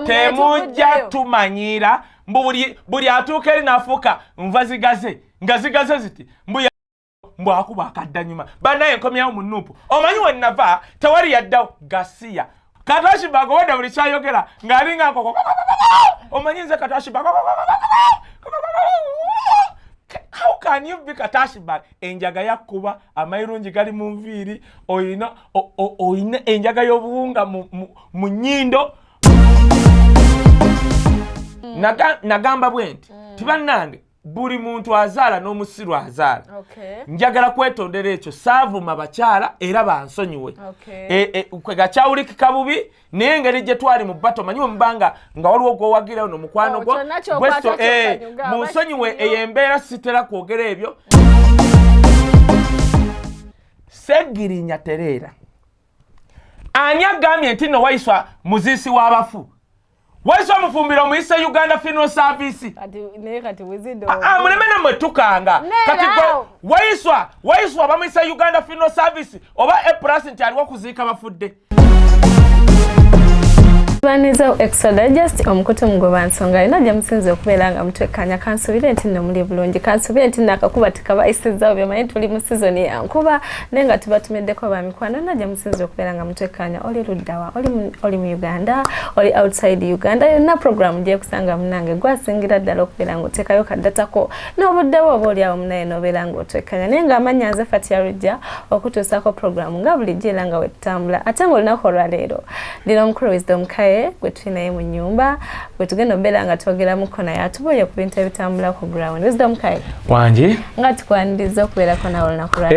Temujja tumanyiira mbu buli atuuka eri n'afuuka nva zigaze nga zigaze ziti mbu mbu akuba akadda nyuma. Bannaye, nkomyawo mu NUP. Omanyi we nava tewali yaddawo gasiya. Katwashibaga obadda buli kyayogera ng'alinga nkoko. Omanyi nze Katwashibaga, how can you be Katashibag? Enjaga yakkuba, amayirungi gali mu nviiri, oyina oyina enjaga y'obuwunga mu nnyindo. Nagamba bwe nti tibannange, buli muntu azaala n'omusiru azaala. Njagala kwetondera ekyo, saavuma bakyala era bansonyiwe. Kwega kyawulikika bubi, naye engeri gye twali mu bato, manyi wemubanga nga waliwo gwowagirayo nomukwano Oh, gwo kyonna ky'okwata kyokanyuga, munsonyiwe. Aba Eyo embeera sitera kwogera ebyo. Segirinya tereera, ani agambye nti nno Waiswa muziisi w'abafu? Waiswa mufumbiro, omuyise Uganda Funeral Service. Kati naye kati Wisdom. Ah, ah, muleme nammwe tukanga. Neera Kati gwe awo. Waiswa bamuyise Uganda Funeral Service oba A Plus nti aliwo okuziika bafudde. Baniza Extra Digest, omukutu mugoba nsonga alina gye musinze okubeera nga mutwekkanya. Kansubire nti nno muli bulungi, kansubire nti nno akakuba tekabayisizzawo. Byomanyi tuli mu sizoni ya nkuba, naye nga tubatumiddeko ba mikwano yonna gye musinze okubeera nga mutwekkanya. Oli luddawa? Oli mu Uganda, oli outside Uganda, yonna program gyekusanga munange gwasingira ddala okubeera ng'oteekayo kaddatako n'obudde bwo oba oli awo munaye n'obeera ng'otwekkanya. Naye ng'amannya nze Fatia Rujja, okutuusaako program nga bulijjo era nga wetutambula. Ate ng'olunaku olwaleero ndina omukulu Wisdom Kaye gwe tuli naye mu nnyumba, gwe tugenda okubeera nga twogeramuko naye atubuulire ku bintu ebitambula ku ground. Wisdom Kaye, Wangi. nga tukwaniriza okubeerako nawe olunaku lwa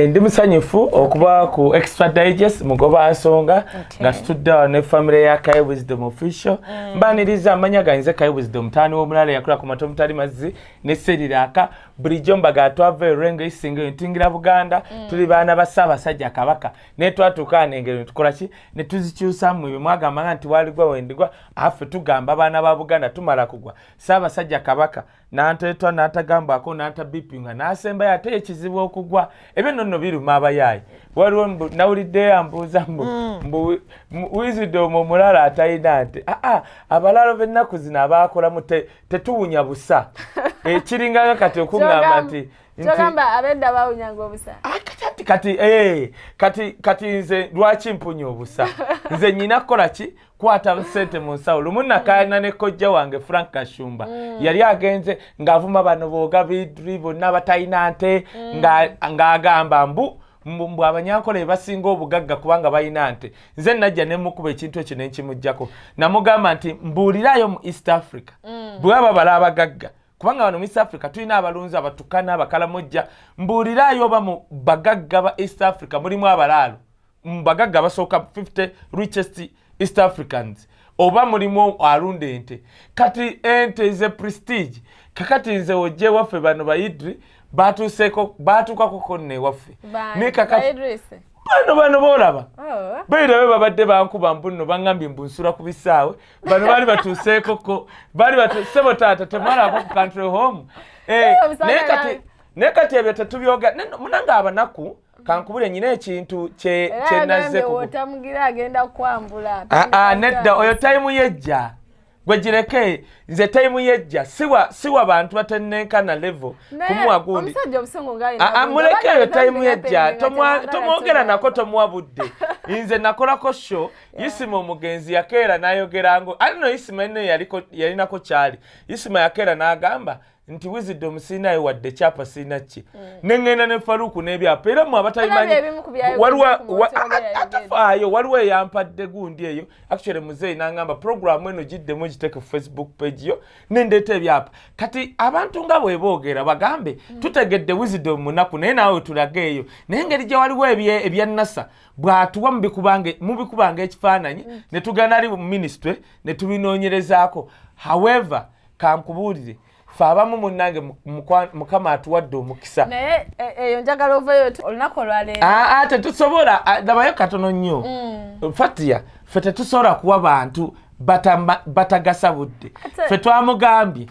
Ndi musanyufu okuba ku Extra Digest mugoba nsonga nga tutudde awo ne famire ya Kaye Wisdom Official. Mbaniriza, amanya ganze Kaye Wisdom, mutaani w'omulala yakula ku mata omutali mazzi ne seriraka. Bulijjo mbaga twava erwengo isinga eyo ntingira Buganda. Tuli baana ba Ssaabasajja Kabaka, naye twatuuka wano engero ne tukola ki ne tuzikyusamu. Ebyo mwagambanga nti waligwa wendigwa, affe tugamba abaana ba Buganda tumala kugwa. Ssaabasajja Kabaka nantetwa n'atagambwako n'anta bipinga n'asembayo, ate ekizibu okugwa ebyo nno nno biruma abayaayi. Waliwo nawuliddeyo ambuuza mbu mbu Wisdom omulala atalina nte. Aa, abalalo b'ennaku zino abaakolamu tetuwunya busa. Ekiringanga kati okuŋŋamba nti Kyogamba abedda bawunyanga obusa? Ah, kati nze lwaki mpunya obusa? Nze nyina kukola ki? Kwata sente mu nsawo. Lumu nakayana ne kojja wange Frank Kashumba. Yali agenze ng'avuma bano booga bidri bonna batalina nte, ng'agamba mbu Abanyankole basinga obugagga kubanga balina nte. Nze najja ne mukuba ekintu ekyo nenkimugjako. Namugamba nti mbuulirayo mu East Africa bwe baba babala abagagga, kubanga wano mu East Africa tulina abalunzi, Abatukana, Abakalamojja. Mbuulirayo oba mu bagagga ba East Africa mulimu abalaalo, mu bagagga abasooka 50 richest East Africans, oba mulimu alunda ente. Kati ente ze prestige. Kakati nze ojja ewaffe, bano Bayidri batuuseeko, batuukako nno ewaffe. Naye kakati bano boolaba Oh. beerabe babadde bankuba mbu nno baŋŋambye mbu nsula ku bisaawe. Bano baali batuuseekoko, baali batu sebo taata temwalabako ku country home. Omusanga Naye kati ebyo tetubyoga. Munange abanaku, kankubule nyina ekintu Era kye nazze agambye wotamugira agenda kwambula. Ah, ah, nedda, oyo time yejja, gwe gireke. Nze time yejja, siwa bantu batennenkana level kumuwa gundi. Omusajja obusungu nga Ah, ah, muleke, eyo time yejja. Tomwogera nako, tomuwa budde. Nze nakolako show, Isima omugenzi yakeera n'ayogerango ali no Isima eno yalinako kyali. Isima yakeera n'agamba nti Wisdom siinayo wadde kyapa, siina ki. Neŋŋenda ne Faruku n'ebyapa era mwe abatabimanyi. Olabye ebimu ku byayogedde Waliwo ku muntu oli yayogedde. Atafaayo, waliwo eyampadde gundi eyo actually muzeeyi n'angamba programu eno giddemu giteeke ku Facebook page yo, nendeeta ebyapa. Kati abantu nga bwe boogera bagambe tutegedde Wisdom munaku, naye naawe tulage eyo. Naye engeri gye waliwo ebya NASA bw'atuwa mubikubanga ekifaananyi ne tugenda ali mu ministry ne tubinoonyerezaako. However, kankubuulire, fe abamu munnange Mukama atuwadde omukisa. Naye eyo njagala ovayo olunaku olwaleero. Aa, tetusobola. Ah, labayo katono nnyo. Fatia, ffe tetusobola kuwa bantu batagasa budde. Ffe twamugambye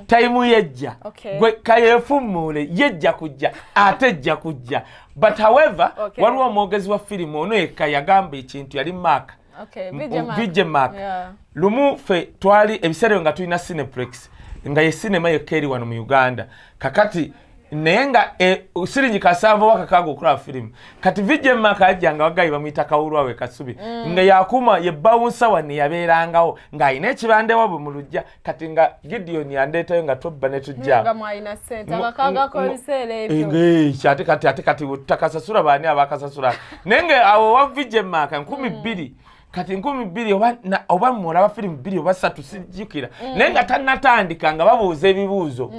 time yejja. Gwe kayeefummuule, yejja kujja ate ejja kujja. But however, waliwo omwogezi wa firimu ono yekka yagamba ekintu yali Mark. VJ Mark. Lumu ffe twali ebiseera nga tulina Cineplex, nga ye cinema yekka eri wano mu Uganda kakati, naye nga siringi 7 oba 6 okulaba firimu. Kati VJ Mark ajja nga wagayi bamuyita Kawulwawe Kasubi, nga yakuma ye bouncer wano yabeerangawo ng'alina ekibande wabwe mu lujja. Kati nga Gideon yandeetayo nga tobba ne tujja. Ate kati, ate kati takasasula, baani abakasasula? Naye nga awo wa VJ Mark 2000, kati 2000 oba mulaba firimu bbiri oba ssatu, sijjukira, naye nga tannatandika nga babuuza ebibuuzo.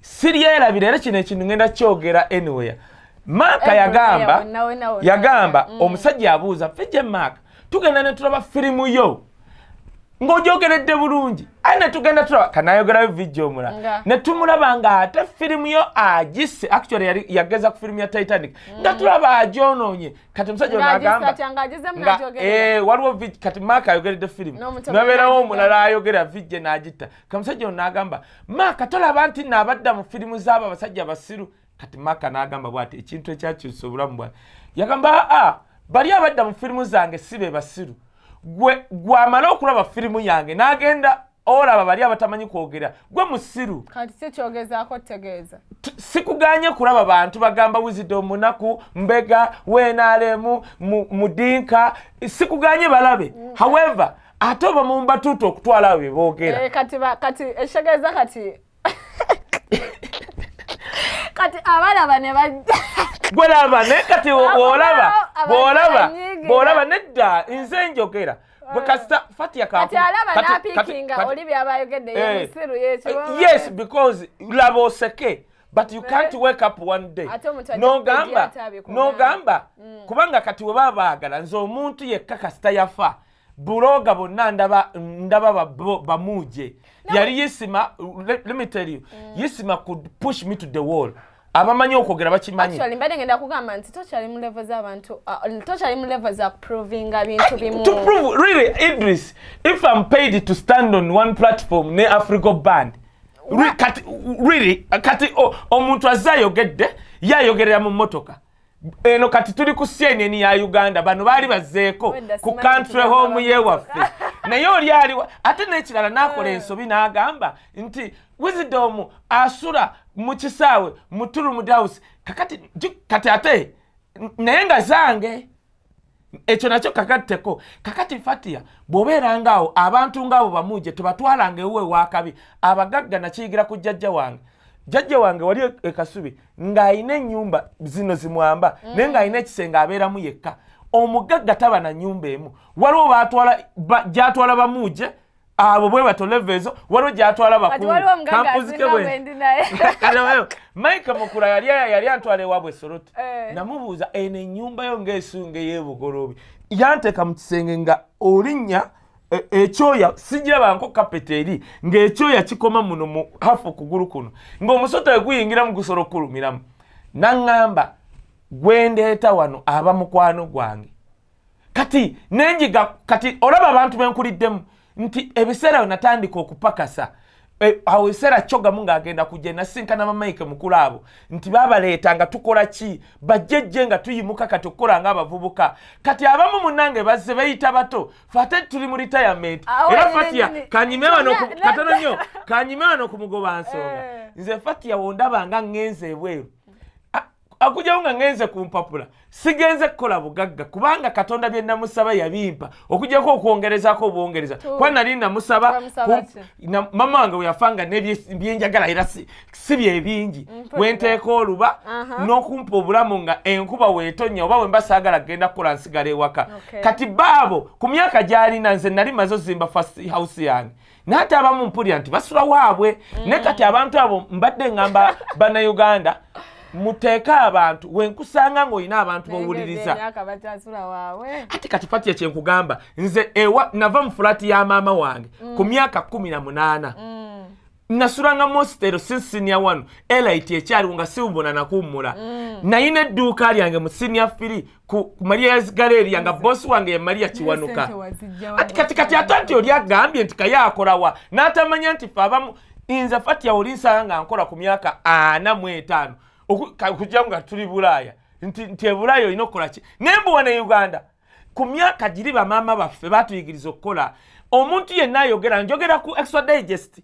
Siryerabira era kino ekintu ngenda kyogera anywhere. Maaka yagamba omusajja abuuza VJ Mark, tugenda ne tulaba firimu yo ng'ogyogeredde bulungi, aye ne tugenda tulaba kanayogerayo VJ omulala ne tumulaba ng'ate firimu yo agisse. Actually yali yageza ku firimu ya Titanic nga tulaba agyonoonye. Kati omusajja ono agamba waliwo, kati Maaka ayogeredde firimu, nabeerawo omulala ayogera, VJ n'agitta. Kati omusajja ono n'agamba, "Maaka, tolaba nti naabadda mu firimu z'abo abasajja basiru?" Kati Maaka n'agamba bw'ati ekintu ekyakyusa obulamu bwange. Yagamba, "Aa, bali abadda mu firimu zange si be basiru. Gwe gwamala okulaba firimu yange n'agenda olaba bali abatamanyi kwogera, gwe musiru." Kati si kyogezaako tutegeeza? Sikuganye kulaba bantu bagamba Wisdom omunaku, mbega wenaalemu mudinka, sikuganye balabe. However, ate oba mumbatuuta okutwala abo bye boogera. Kati ekitegeeza kati abalaba ne bajja. Gwelaba, naye kati bwolaba bwolaba bwolaba nedda, nze njogera gwe kasita Fatia. Kati alaba n'apiikinga oli byaba ayogedde, ye musiru yekiwa. Yes, because laba oseke, but you can't wake up one day nogamba nogamba kubanga kati we baba baagala nze omuntu yekka kasita yafa buloga bonna ndaba ndaba bamuuje yali Yisima. Let me tell you, Yisima could push me to the wall. Abamanyi okwogera bakimanyi. Actually, mbadde ngenda kugamba nti tokyali mu level z'abantu, tokyali mu level za kuprovinga bintu bimu. To prove really, Idris, if I'm paid to stand on one platform ne Afrigo Band, kati really, kati omuntu azze ayogedde, ye ayogerera mu mmotoka eno. Kati tuli ku CNN ya Uganda, bano baali bazzeeko ku country home yewaffe, naye oli aliwa. Ate n'ekirala n'akola ensobi n'agamba nti Wisdom asula mu kisaawe mu Tulumud House. Kakati kati ate naye nga zange ekyo nakyo kakatteko. Kakati Fatia, bw'obeeranga awo abantu ngaabo bamuje tebatwalanga ewuwe wakabi. Abagagga nakiyigira ku jjajja wange. Jjajja wange wali e Kasubi ng'alina ennyumba zino zimwamba, naye ng'alina ekisenge abeeramu yekka. Omugagga taba na nnyumba emu. Waliwo batwala gyatwala bamuje abo bwe bato level ezo, waliwo gyatwala Kati waliwo omugagga asinga bwendi naye. Mike Mukula yali antwala ewaabwe Soroti. Namubuuza, "Eno ennyumba yo ng'esunga ey'ebugoloobi?" Yanteeka mu kisenge nga olinnya ekyoya sigirabanko kapeti eri ng'ekyoya kikoma muno mu hafu okugulu kuno, ng'omusota we guyingiramu gusobola okukulumiramu. Naŋŋamba, "Gwendeeta wano aba mukwano gwange." Kati nenjiga, kati olaba abantu benkuliddemu nti ebiseera we natandika okupakasa, awo ebiseera kyogamu ng'agenda kujja nasinkana bamaike mukulu abo nti babaleeta nga tukola ki, bajjejje nga tuyimuka kati okukola ng'abavubuka. Kati abamu munnange bazze bayita bato, fe ate tuli mu retirement. Awo era nyini Fatia nyini. kanyime wano katono nnyo, kanyime wano ku mugoba nsonga. Nze Fatia wondaba nga ŋŋenze ebweru, akugyawo nga ŋŋenze ku mpapula, sigenze kukola bugagga, kubanga Katonda bye namusaba yabimpa, okugyako okwongerezako obwongereza, kuba nali namusaba Wamusaba ki? Mama wange we yafa nga nebyenjagala era si byebingi. Wenteeka oluba n'okumpa obulamu nga enkuba weetonya oba wemba saagala kgenda kukola nsigala ewaka. Kati baabo ku myaka gy'alina nze nali maze ozimba first house yange, naye ate abamu mpulira nti basula waabwe. Naye kati abantu abo mbadde ŋŋamba Bannayuganda, muteeke abantu wenkusanga ng'olina abantu bowuliriza. Emyaka bakyasula waabwe. Ate kati Fatia, kyenkugamba, nze ewa nava mu fulaati ya maama wange ku myaka 18. Nasulanga mositero si senior one, elite ekyaliwo nga siwubona nakuwummula. Nayina edduuka lyange mu senior three ku Maria's Galleria, nga bosi wange ye Maria Kiwanuka. Sente wazijja? Ati kati ate nti oli agambye nti kaye akolawa n'atamanya nti fe abamu. Nze Fatia oli nsanga nga nkola ku myaka 45, okugyamu nga tuli Bulaaya, nti ebulaaya olina okukola ki, naye mbuwa ne Uganda. Ku myaka giri bamaama baffe batuyigiriza okukola. Omuntu yenna ayogera, njogera ku Extra Digest,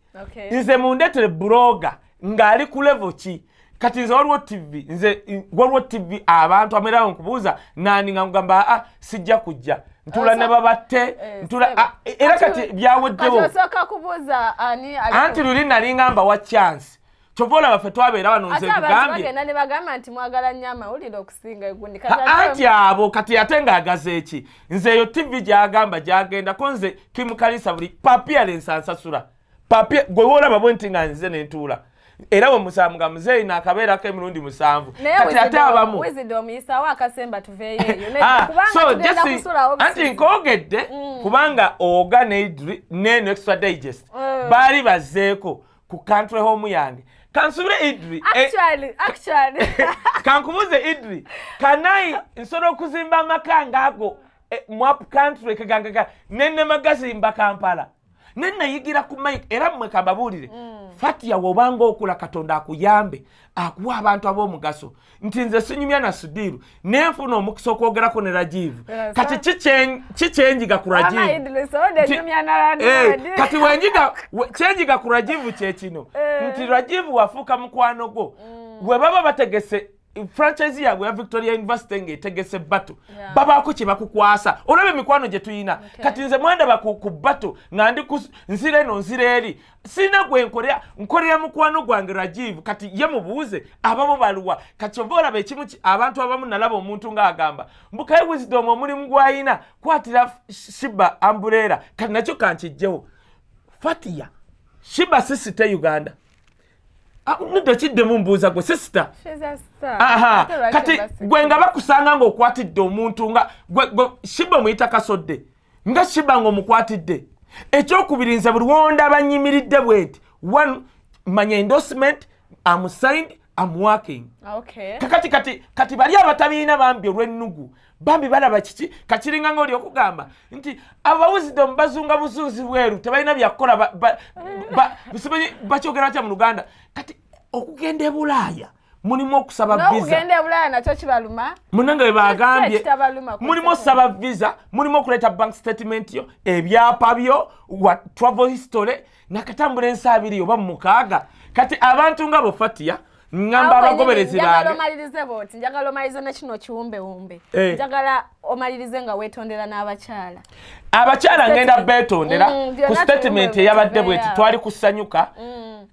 nze mundeetere blogger ng'ali ku level ki? Kati nze waliwo TV, nze waliwo TV abantu amerawo nkubuuza nani nga ngamba, aa, sijja kujja, ntula ne babatte. Ntula. Sebo. Ah, era kati byaweddewo. Kati osooka kubuuza ani ali. Anti luli nali ngamba wa chance, kyova olaba ffe twabeera wano, nze Ate abantu nkugambye. bagenda ne bagamba nti mwagala nnyo amawulire okusinga egundi. Kati Anti abo kati ate ng'agaza eki? Nze eyo TV gyagamba gyagendako, nze Kim Kalisa buli appearance ansasula papi. Gwe woolaba bwe nti nga nze nentuula, era bwe musanvu nga muzeeyi naakabeerako emirundi 7. Naye Kati ate abamu Wizidi, omuyisawo akasemba tuveeyo eyo. Ah, kubanga so tugenda Jesse, kusulawo anti busizi. nkoogedde kubanga oga ne Idri neno Extra Digest baali bazzeeko ku country home yange. Kansubire Idri, Actually kankubuze Idri, kanayi nsobola okuzimba amaka ngaago mu up country kegangaga nenema gazimba Kampala, nenayigira ku mike. Era mmwe kambabuulire, Fatia, wobanga okula, Katonda akuyambe akuwa abantu ab'omugaso, nti nze sinyumya na Sudiiru, nenfuna omukisa okwogerako ne Rajivu. Kati kikyenjiga ku Wama Rajivu? Idris, ode nyumya na landlord. Kati wenjiga kyenjiga ku Rajivu kyekino, nti Rajivu wafuuka mukwano gwo, bwe baba bategese franchise yaabwe ya Victoria University ng'etegese battle, babaako kye bakukwasa. Olaba emikwano gye tuyina. Kati nze mwandaba ku battle nga ndi nzira eno, nzira eri, sirina gwe nkolera, nkolera mukwano gwange Rajivu. Kati ye mubuuze ababo baluwa. Kati ova olaba ekimu abantu abamu, nalaba omuntu ng'agamba mbukaye Wisdom omulimu gw'ayina kwatira Sheebah umbrella. Kati nakyo kankijjewo. Fatia, Sheebah si star Uganda? Ah, nedda, kiddemu, mbuuza gwe, si star? She's a star. Aha, Ate lwaki kati gwe nga bakusanga ng'okwatidde omuntu nga gwe Sheebah omuyita kasodde, nga Sheebah ng'omukwatidde. Ekyokubiri, nze buli wondaba nyimiridde bwenti, one, manya endorsement, am signed, am working. Kakati kati bali abatabiina bambi olw'ennugu, bambi balaba kiki kakiringa nga oli okugamba nti abawuzidde bazunga buzunzi bweru, tebalina byakukola, simanyi bakyogera batya mu Luganda. Kati okugenda e Bulaaya mulimu okusaba visa. N'okugenda e Bulaaya nakyo kibaluma. Munange bwe bagambye Ekitabaluma ku mulimu osaba visa, mulimu okuleeta bank statement yo, ebyapa byo, wa travel history, nakatambula ensi 20 oba 6. Kati abantu nga bofatia, ŋŋamba Awo abagoberezi wennyini, njagala bange. Omalirize bw'oti, njagala omalirize ne kino kiwumbewumbe. Njagala omalirize nga weetondera n'abakyala. Abakyala ngenda beetondera Byonna ku statement tuwumbe eyabadde tuveeyo bweti. awo. Twali kusanyuka,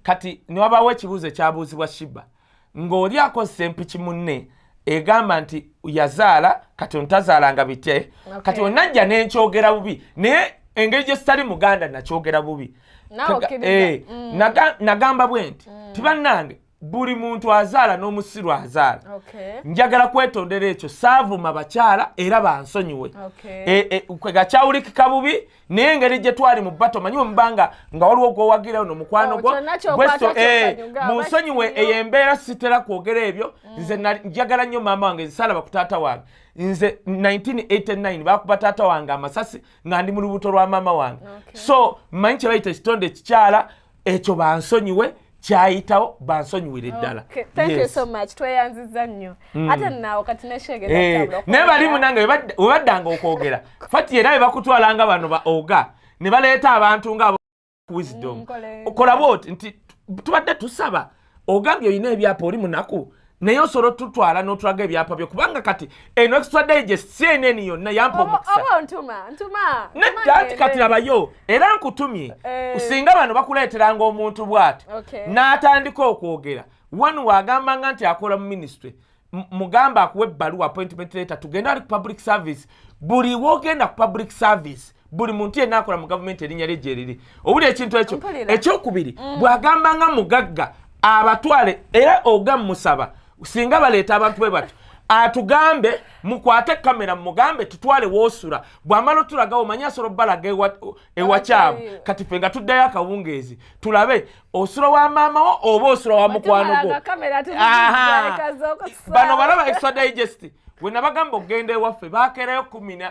kati newabaawo ekibuuzo ekyabuuzibwa Sheebah ng'oli akozesa empiki munne egamba nti yazaala, kati ontazaalanga bite. Kati onajja nenkyogera bubi, naye engeri gye sitali muganda nakyogera bubi. Naawe okkiriza. Nagamba bwe nti, tibannange, buli muntu azaala n'omusiru azaala. Njagala kwetondera ekyo, saavuma bakyala era bansonyiwe. Kwega kyawulikika bubi, naye engeri gye twali mu battle, manyi wemubanga nga waliwo gwowagirayo no mukwano Oh, gwo kyonna ky'okwata kyokanyuga, munsonyiwe. Oba Eyo embeera sitera kwogera ebyo. Nze njagala nnyo maama wange, nze saalaba ku taata wange. Nze 1989 bakuba taata wange amasasi nga ndi mu lubuto lwa maama wange. So mmanyi kye bayita ekitonde ekikyala ekyo, bansonyiwe, kyayitawo, bansonyiwire ddala. Okay, thank you Yes. so much, tweyanziza nnyo. Ate naawe kati neshegeza. Naye bali munange we baddanga okwogera, Fati, era bwe bakutwalanga bano ba oga ne baleeta abantu nga Wisdom. Kola bwoti nti tubadde tusaba, ogambye olina ebyapa, oli munaku, naye osobola otutwala n'otulaga ebyapa byo, kubanga kati eno Extra Digest, CNN yonna yampa omukisa. Oba ntuma ntuma. Nedda, anti kati labayo, era nkutumye. Singa bano bakuleeteranga omuntu bw'ati n'atandika okwogera wano, waagambanga nti akola mu ministry, mugamba akuwa ebbaluwa, appointment letter, tugende ali ku public service. Buli wogenda ku public service, buli muntu yenna akola mu gavumenti erinnya lye gyeriri. Owuli ekintu ekyo? Mpulira. Ekyokubiri, bw'agamba nga mugagga abatwale, era oga musaba singa baleeta abantu bwe batyo, atugambe mukwate kamera, mugambe tutwale woosula. Bw'amala otulagawo, omanyi asobola obbalaga ewakyamu. Kati ffe nga tuddayo akawungeezi tulabe osula wa maama wo oba osula wa mukwano gwo. Kamera. Aha. Bano balaba Extra Digest, we nabagamba okugenda ewaffe, bakeerayo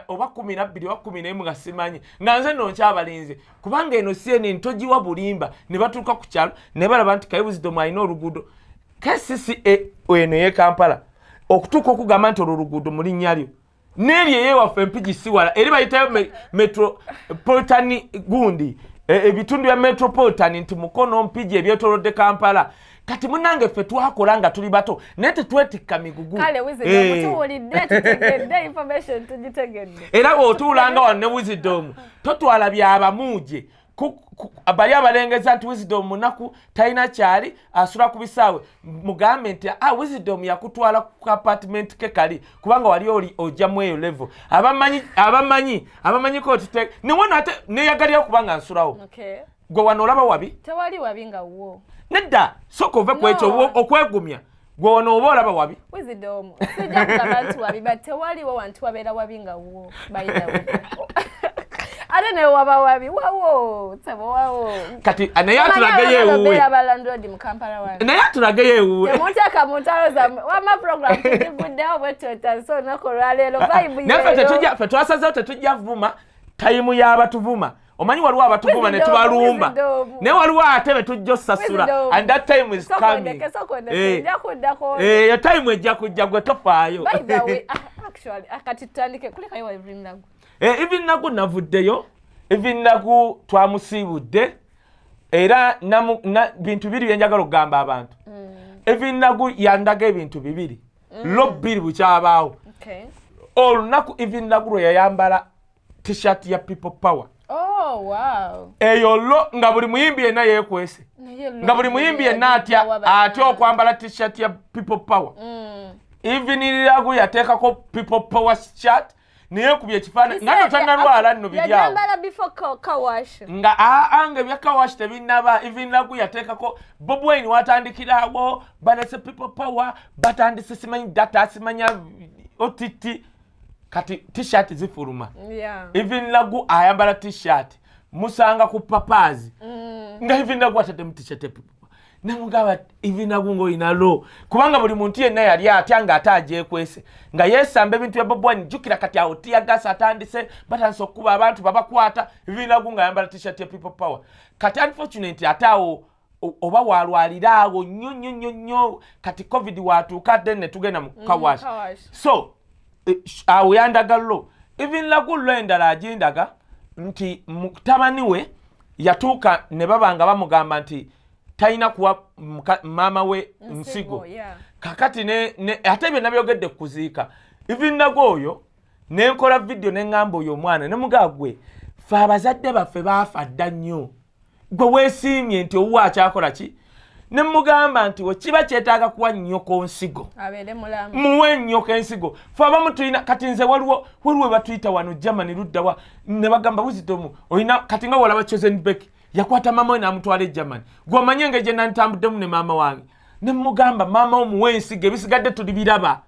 oba 12 oba 11 nga simanyi, nga nze nno nkyabalinze, kubanga eno CNN togiwa bulimba. Ne batuuka ku kyalo ne balaba nti Kaye Wisdom alina oluguudo KCCA eno ye Kampala, okutuuka okugamba nti olwo oluguudo mu linnya lyo. N'eri eyewaffe Empigi si wala, eri bayitayo metropolitan gundi, ebitundu bya metropolitan nti Mukono, Mpigi, ebyetolodde Kampala. Kati munange, ffe twakola nga tuli bato, naye tetwetikka migugu. Kale Wisdom, tuwulidde, tutegedde, information tugitegedde. Era bw'otuulanga wano ne Wisdom, totwala byabamuuje bali abalengeza nti Wisdom munaku, talina kyali, asula ku bisaawe. Mugambe nti, "Ah, Wisdom yakutwala ku apartment ke kali," kubanga wali oli ojjamu eyo level. Abamanyi, abamanyi, abamanyiko tite newano ate neyagalira kubanga nsulawo. Gwe wano olaba wabi? Tewali wabi nga wo. Nedda, soka ove ku ekyo. No. Okwegumya. Gwe wano oba olaba wabi? Wisdom, sijja kugamba nti wabi, but tewaliwo wantu wabeera wabi nga wo, by the way. Ate ne waba wabi, wawo sebo, wawo. Kati naye atulageyo ewuwe. Obeera ba landlord mu Kampala wano. Naye atulageyo ewuwe. Temunteeka mu ntalo zammwe. Wamma program tugiguddewo bwetweta, olunaku olwaleero vibe Naye ffe yeeyo. tetujja, ffe twasazeewo tetujja vuma. Time y'abatuvuma, omanyi waliwo abatuvuma ne Wisdom, tubalumba, Wisdom. naye waliwo ate be tujja osasula, Wisdom. and that time is coming. Sokondeke, sokondeke, nja kuddako. Eh, eyo time ejja kujja, gwe tofaayo. By the way, actually, kati tutandike kulekayo wa Evelyn Lagu. Eh, Evelyn Lagu navuddeyo. Evelyn Lagu twamusiibudde era bintu bibiri byenjagala okugamba abantu. Evelyn Lagu yandaga ebintu bibiri, lo bbiri bukyabaawo. Olunaku Evelyn Lagu lwe yayambala T-shirt ya People Power, Oh, wow. eyo lo nga buli muyimbi yenna yeekwese, Naye nga buli muyimbi yenna atya atya okwambala T-shirt ya People Power. Evelyn Lagu yateekako People Power shirt, neyekubya ekifaananyi nga no tannalwala nno biri awo. Yajambala before car wash. Nga aa, nga ebya car wash tebinnaba. Evelyn Lagu yateekako Bobi Wine watandikirawo, balese People Power, batandise simanyi data, simanya ott. Kati T-shirt zifuluma. Evelyn Lagu ayambala T-shirt, musanga ku papaazi nga Evelyn Lagu ataddemu T-shirt ya People Power. Namugamba, "Evelyn Lagu, ngaolina lo," kubanga buli muntu yenna yali atya ng'ate agyekwese nga yeesamba ebintu bya Bobi Wine. Jjukira kati awo tear gas atandise, batandise okukuba abantu, babakwata. Evelyn Lagu ng'ayambala T-shirt ya People Power. Kati unfortunately ate awo oba walwalira awo nnyo nnyo nnyo nnyo, kati COVID watuuka, then ne tugenda mu car wash. Car wash. So awo yandaga lo. Evelyn Lagu lo endala agindaga nti mutabani we yatuuka ne baba nga bamugamba nti talina kuwa maama we nsigo. Kakati ate byonna byogedde ku kuziika Evelyn Lagu oyo, nenkola vidiyo neŋŋamba oyo omwana ne mugaa, "Gwe, fe abazadde baffe baafa dda nnyo, gwe weesiimye nti owuwe akyakola ki?" Ne mugamba nti wekiba kyetaaga kuwa nnyoko nsigo, abeere mulamu, muwe nnyoko ensigo. Fe abamu tulina, kati nze waliwo we batuyita wano Germany luddawa, ne bagamba, "Wisdom olina." Kati nga walaba Chosen Becky yakwata maama we n'amutwala e Germany. Gwe omanye engeri gye nantambuddemu ne maama wange, ne mugamba, "Maama wo muwe ensigo, ebisigadde tuli biraba."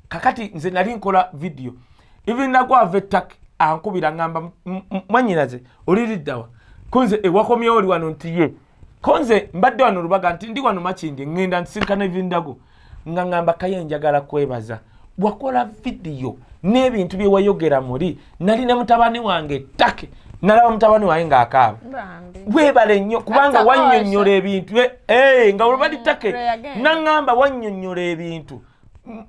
Kakati nze nali nkola vidiyo, Evelyn Lagu ava ettake ankubira, ngamba, "Mwannyinaze, oliriddawa? Konze ewakomyewo oli wano?" Nti, "Ye konze mbadde wano Lubaga." Nti, "Ndi wano Makindi, ŋŋenda nsinkana Evelyn Lagu." Nga ŋŋamba, "Kaye, njagala kwebaza, wakola vidiyo n'ebintu bye wayogera muli. Nali ne mutabani wange ettake, nalaba mutabani wange ng'akaaba. Bambi. Weebale nnyo kubanga After wannyonnyola ebintu." Nga olubali ttake. Lwe yagenda. Naŋŋamba, "Wannyonnyola ebintu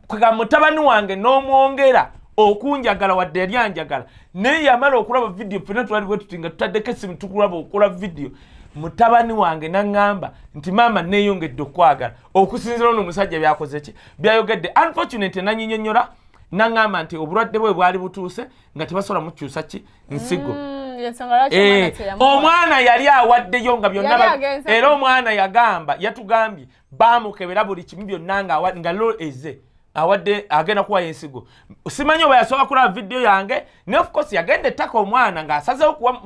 kwega mutabani wange n'omwongera okunjagala, wadde yali anjagala, naye yamala okulaba vidiyo. Ffenna twali bwe tuti nga tutaddeko essimu tukulaba okola vidiyo. Mutabani wange naŋŋamba nti, 'Maama, neeyongedde okwagala okusinziira ono omusajja byakoze ki, byayogedde.' Unfortunately nanyinyonnyola, naŋŋamba nti obulwadde bwe bwali butuuse nga tebasobola mukyusa ki nsigo. Yensonga lwaki omwana teyamuwa. Omwana yali awaddeyo nga byonna Yali agenze era omwana yagamba, yatugambye bamukebera buli kimu byonna nga lo eze awadde, agenda kuwayo ensigo. Simanyi oba yasooka kulaba vidiyo yange, naye of course yagenda ettaka omwana ng'asazeho kuwa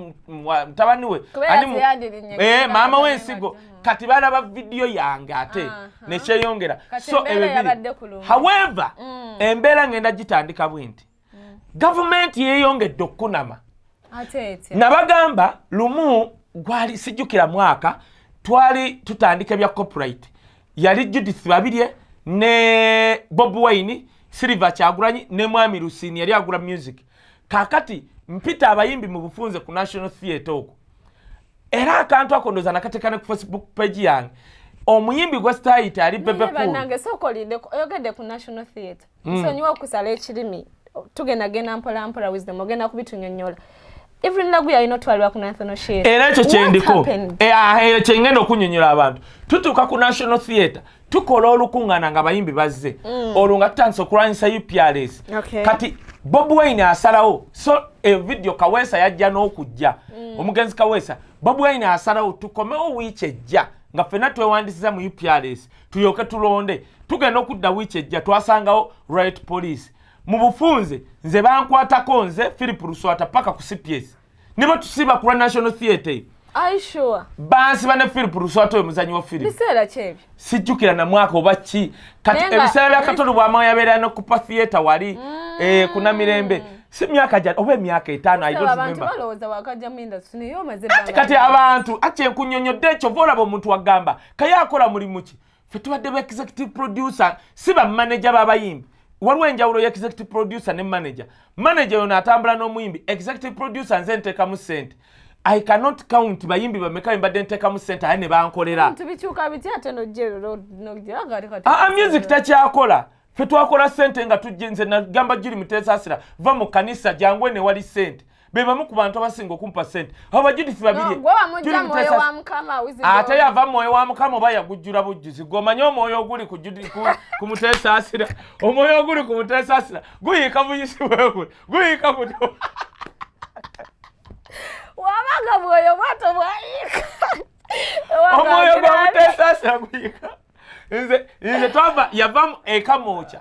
mutabani we Kubeera teyandirinnye kugenda maama mutabani w'ensigo. we. Kati balaba vidiyo yange ate nekyeyongera. Kati So embeera ebyo biri. yabadde kulungi. However, embeera ngenda gitandika bwe nti gavumenti yeeyongedde okukunama. Ate etya? Nabagamba lumu gwali sijjukira mwaka, twali tutandika ebya copyright, yali Judith Babirye ne Bob Wine, Silver Kyagulanyi ne Mwami Lusini yali agula music. Kakati mpita abayimbi mu bufunze ku National Theatre okwo, era akantu ako ndoza nakateeka ne ku Facebook page yange. Omuyimbi gwe sitayita yali Bebe Naye Cool. bannange, sooka olindeko, oyogedde ku National Theatre. Nsonyiwa okusala ekirimi. Tugenda genda mpola mpola, Wisdom ogenda kubitunyonyola. Evelyn Lagu yalina otwalibwa ku National Theatre. Era ekyo kyendiko, eh, kyengenda okunyonyola abantu. Tutuuka ku National Theatre, tukola olukuŋŋaana nga abayimbi bazze, olwo nga tutandise okulwanyisa UPRS. Kati Bob Wine asalawo, so evidiyo Kaweesa yajja n'okujja, omugenzi Kaweesa. Bob Wine asalawo tukomewo wiiki ejja nga ffenna twewandisiza mu UPRS, tulyoke tulonde. Tugenda okudda wiiki ejja, twasangawo riot police. Mu bufunze nze bankwatako, nze Philip Luswata, paka ku CPS ne batusiba ku lwa National Theatre. Are you sure? Bansiba ne Philip Luswata, oyo muzanyi wa firimu. Biseera ki ebyo? Sijjukira na mwaka oba ki. Kati Naye nga- ebiseera bya Kato Lubwama, yabeera ne Cooper Theatre wali ku Namirembe. Si myaka gya oba emyaka 5, I don't Abantu remember. balowooza wakajja mu industry, naye omaze Kati kati abantu ate nkunyonyodde ekyo, va olaba omuntu wagamba kaye akola mulimu ki. Ffe tubadde ba executive producer, si ba manager b'abayimbi. Waliwo enjawulo ya executive producer ne manager. Manager yono atambula n'omuyimbi. Executive producer nze nteekamu ssente. I cannot count bayimbi bameka be mbadde nteekamu ssente aye ne bankolera. Tubikyuka biti ate nojja nojja kati kati? Aa, music takyakola. Ffe twakola ssente nga tujje. Nze nagamba Juli Muteesasira, va mu kanisa jangu ene wali ssente. Be bamu ku bantu abasinga okumpa ssente, abo ba Judith Babirye. Gwe wamujja Juli mwoyo wa Mukama, Wisdom. Ate yava mwoyo wa Mukama oba yagujjula bujjuzi? Gwe omwoyo oguli ku ku Muteesasira, omwoyo oguli ku Muteesasira guyiika buyisi bweguli, guyiika buto. Wabanga mwoyo bwato bwayiika. Omwoyo gwa Muteesasira guyiika. Nze twava, yava ekamwokya